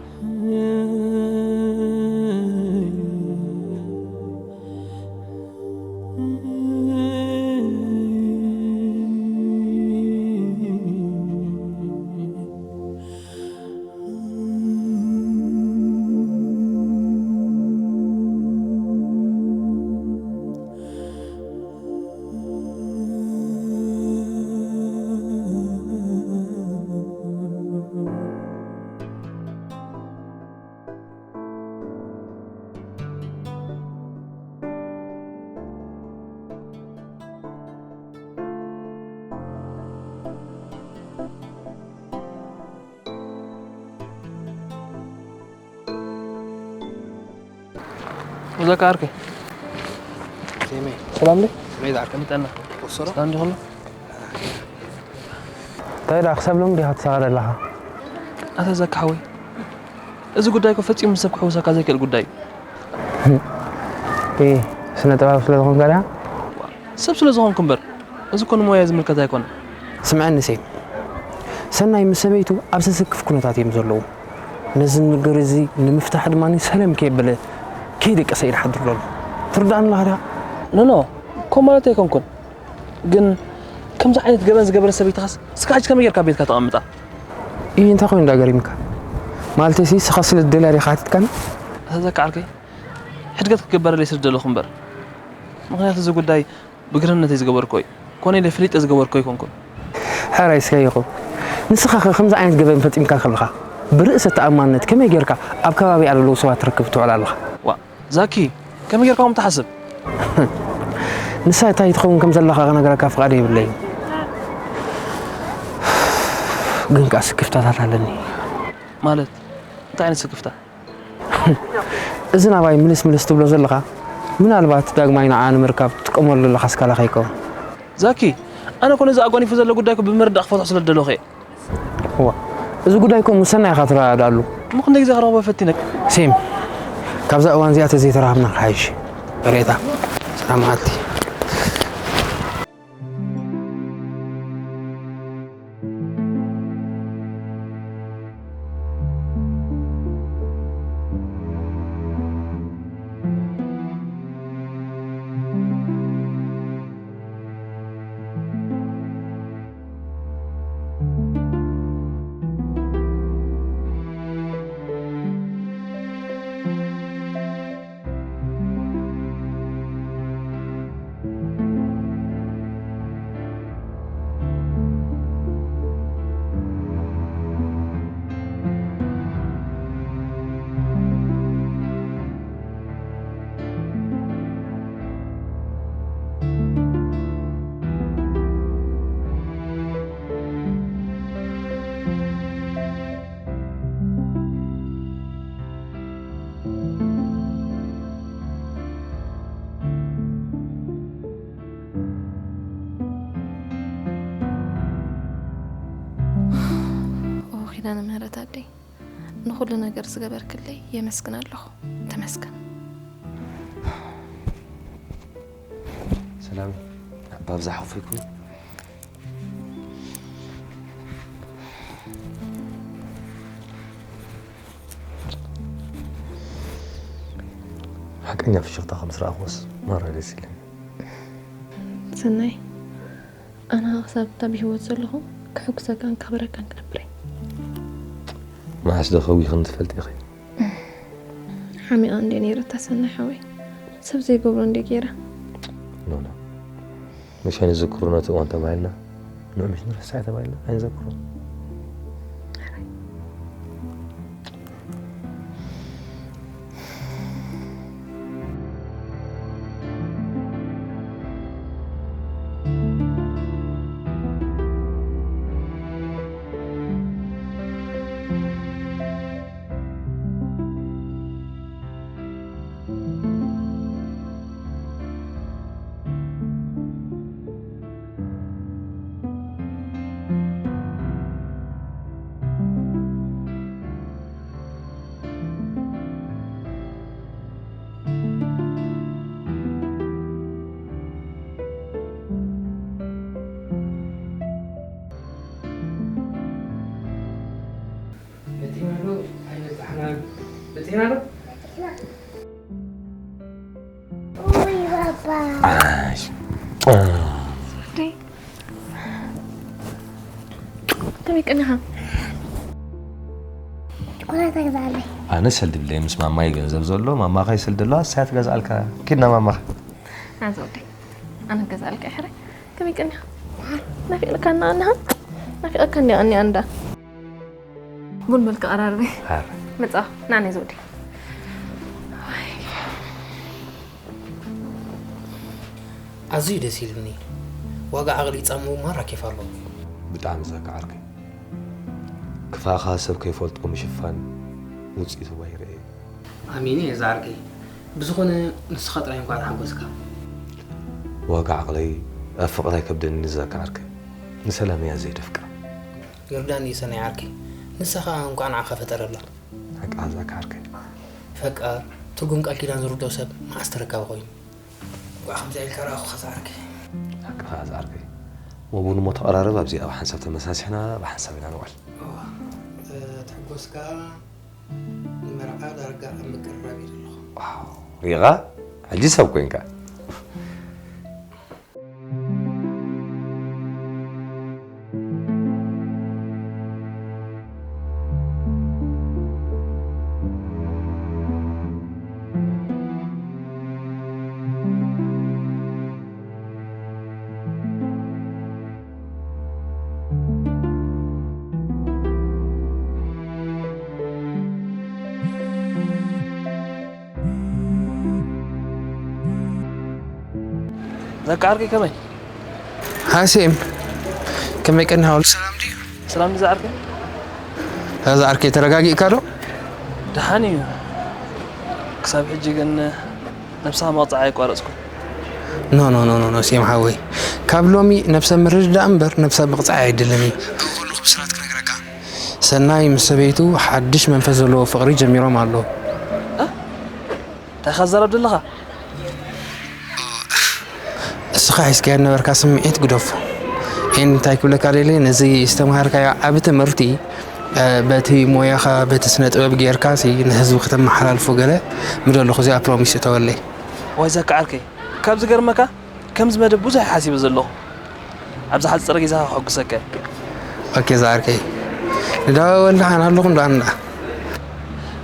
እዛ ከዓርከይ። ዜመይ። ሰላም ድዩ? ከመይ ዝዓርከ? ከመይ ጠና? ወሰሮ? ሰላም ድዩ ኩሉ? እንታይ ደኣ ክሳብ ሎሚ ዲኻ ትሳቐ ዘለኻ? ኣታ ዛኪ ሓወይ፣ እዚ ጉዳይ እኮ ፈጺሙ ሰብ ክሕውሰካ ዘይክእል ጉዳይ እዩ። እ፣ ስነ ጥበብ ስለ ዝኾንካ ድያ? ሰብ ስለ ዝኾንኩ እምበር፣ እዚ እኮ ንሞያይ ዝምልከት ኣይኮነን። ስምዐኒ ሴም፣ ሰናይ ምስ ሰበይቱ ኣብ ዘሰክፍ ኩነታት እዮም ዘለዉ። ነዚ ነገር እዚ ንምፍታሕ ድማ ሰለም ከየበለ ከይደቀሰ እዩ ዝሓድር ዘሎ። ትርዳእኒ ኣለኻ ድያ? ኖ፣ ኖ፣ ከምኡ ማለት ኣይኮንኩን። ግን ከምዚ ዓይነት ገበን ዝገበረት ሰበይትኻስ እስኻ ሕጂ ከመይ ጌርካ ኣብ ቤትካ ተቐምጣ? እይ፣ እንታይ ኮይኑ ደኣ ገሪምካ? ማለተይሲ፣ ንስኻ ስለ ትደልያ ዲኻ ሓቲትካኒ? ኣታ ዛኪ ዓርከይ፣ ሕድገት ክግበረለይ ስለ ዝደለኹ እምበር። ምኽንያቱ እዚ ጉዳይ ብግርህነተይ ዝገበርክዎ እዩ። ኮነ ኢለ ፈሊጠ ዝገበርክዎ ኣይኮንኩን። ሕራይ እስከ ይኹን። ንስኻ ኸ ከምዚ ዓይነት ገበን ፈጺምካ ከለኻ፣ ብርእሰ ተኣማንነት ከመይ ጌርካ ኣብ ከባቢኣ ዘለዉ ሰባት ትረክብ ትውዕል ኣለኻ? ዋእ፣ ዛኪ፣ ከመይ ጌርካ ከምኡ ትሓስብ? ንሳ እንታይ ትኸውን ከም ዘለኻ ክነግረካ ፍቓድ የብለይን። ግን ከኣ ስክፍታታት ኣለኒ። ማለት፣ እንታይ ዓይነት ስክፍታ? እዚ ናባይ ምልስ ምልስ ትብሎ ዘለኻ፣ ምናልባት ዳግማይ ንዓ ንምርካብ ትጥቀመሉ ዘለኻ ኣስካላ ከይከውን። ዛኪ፣ ኣነ እኮ ነዚ ኣጓኒፉ ዘሎ ጉዳይ እኮ ብምርዳእ ክፈትሖ ስለ ዝደለኹ እየ። እዋ፣ እዚ ጉዳይ እኮ ምስ ሰናይ ኢኻ ትረዳድኣሉ። እሞ ክንደይ ግዜ ክረኽቦ ፈቲነ። ሴም፣ ካብዛ እዋን እዚኣ ተዘይተራኸብና ክሓይሽ። ሬታ፣ ሰላም መዓልቲ። ኦ፣ ኪዳነ ምህረት ኣደይ፣ ንኹሉ ነገር ዝገበርክለይ የመስግን ኣለኹ። ተመስገን። ሰላም፣ ባብዛ ሓፉ ይኩን። ሓቀኛ ፍሽኽታ ከም ዝረኣኽዎስ ማራ ደስ ኢለኒ። ሰናይ፣ ኣነ ክሳብ እታ ብህይወት ዘለኹ ክሕጉሰካን ከኽብረካን ክነብር እየ። መዓስ ዶ ከዊኽን ትፈልጢ ኢኺ? ሓሚቐ እንድየ ነይረ እታ ሰናይ ሓወይ። ሰብ ዘይገብሮ እንድየ ገይረ። ኖ፣ ኖ። መሸ ንዝክሮ ነቲ እዋን ተባሂልና፣ ንዑ ምሽ ንርስዕ ተባሂልና ኣይንዘክሮ። በጺሕና ዶ ኣይበጻሕናን? በጺሕና ዶ? ኡይ ባባ። ዓሽ። ወደይ። ከመይ ቀኒኻ? ቸኮላት ኣይገዛእለይ። ኣነ ሰልዲ ብለይ ምስ ማማይ ገንዘብ ዘሎ፣ ማማ ከይ ሰልዲ ኣለዋ፣ እሳ ትገዝኣልካ። ኪድና ማማኻ። ኣንዛ ወደይ። ኣነ ገዛእልካ እየ ሕራይ። ከመይ ቀኒኻ? ናፊቕካ እና ኣንሃ? ናፊቕካ እንዲ ኣኒ ኣንዳ። ቡን በል ክቐራርበ። ኣረ። መጻ፣ ና ናይ ዘውዲ። ኣዝዩ ደስ ኢሉኒ። ዋጋ ዓቕሊ ጻምኡ ማራ ኬፍ ኣለዎ። ብጣዕሚ ዘካ ዓርከይ። ክፋእኻ ሰብ ከይፈልጦ ምሽፋን ውጽኢቱ ዋይረ እዩ። ኣሚነ እየ ዝዓርከይ። ብዝኾነ ንስኻ ጥራይ እንኳዕ ሓጎስካ። ዋጋ ዓቕለይ ኣብ ፍቕሪ ኣይከብደኒ። ዛካ ዓርከይ፣ ንሰላም እያ ዘይ ደፍቅራ። ይርዳኒ እዩ ሰናይ ዓርከይ፣ ንሳ ኸኣ እንኳዕ ንዓኻ ፈጠረላ። ሓቂ ዛካ ዓርከይ። ፈቃር፣ ትርጉም ቃል ኪዳን ዝርድኦ ሰብ መዓስ ተረካቢ ኮይኑ? እንኳዕ ከምዚኣ ኢልካ ረኣኹኻ ዝዓርከይ። ሓቂ ኸዓ ዝዓርከይ። ወቡን እሞ ተቐራረብ፣ ኣብዚኣ ብሓንሳብ ተመሳሲሕና ብሓንሳብ ኢና ንውዕል። እዋ፣ ትሕጎስ ከኣ ንመርዓ ዳርጋ ኣብ ምቅርራብ እዩ ዘለኹ። ዋው፣ ሪኢኻ? ሕጂ ሰብ ኮንካ። ዘካ ዓርከይ ከመይ? ሃሴም፣ ከመይ ቀኒኻ? ኩሉ ሰላም ድዩ? ሰላም ድዩ ዝዓርከይ? እዛ ዓርከይ ተረጋጊእካ ዶ? ደሓን እዩ። ክሳብ ሕጂ ግን ነብስኻ ምቕጻዕ ኣየቋረጽኩን። ኖ ኖ ኖ ኖ ኖ ሴም ሓወይ፣ ካብ ሎሚ ነብሰ ምርድዳእ እምበር ነብሰ ምቕጻዕ ኣይድልን እዩ። ኣብኡ ከለኹ ብስራት ክነግረካ። ሰናይ ምስ ሰበይቱ ሓድሽ መንፈስ ዘለዎ ፍቕሪ ጀሚሮም ኣለዉ። እንታይ ኢኻ ትዛረብ ዘለኻ? እስኻ ሒዝካዮ ዝነበርካ ስምዒት ግደፎ። ኤን እንታይ ክብለካ ደልየ፣ ነዚ ዝተምሃርካዮ ዓቢ ትምህርቲ በቲ ሞያኻ በቲ ስነ ጥበብ ጌርካ ሲ ንህዝቢ ከተመሓላልፎ ገለ ምደለኹ እዚኣ ፕሮሚስ እተወለይ። ዋይ ዛካ ዓርከይ፣ ካብ ዝገርመካ ከምዚ መደብ ብዙሕ ሓሲበ ዘለኹ። ኣብዚ ሓፂር ግዜ ከሐጉሰካ እየ። ኦኬ ዝዓርከይ፣ ንዳወል ደሓን ኣለኹም ደኣ ንዳ።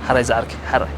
ሓራይ ዝዓርከይ ሓራይ።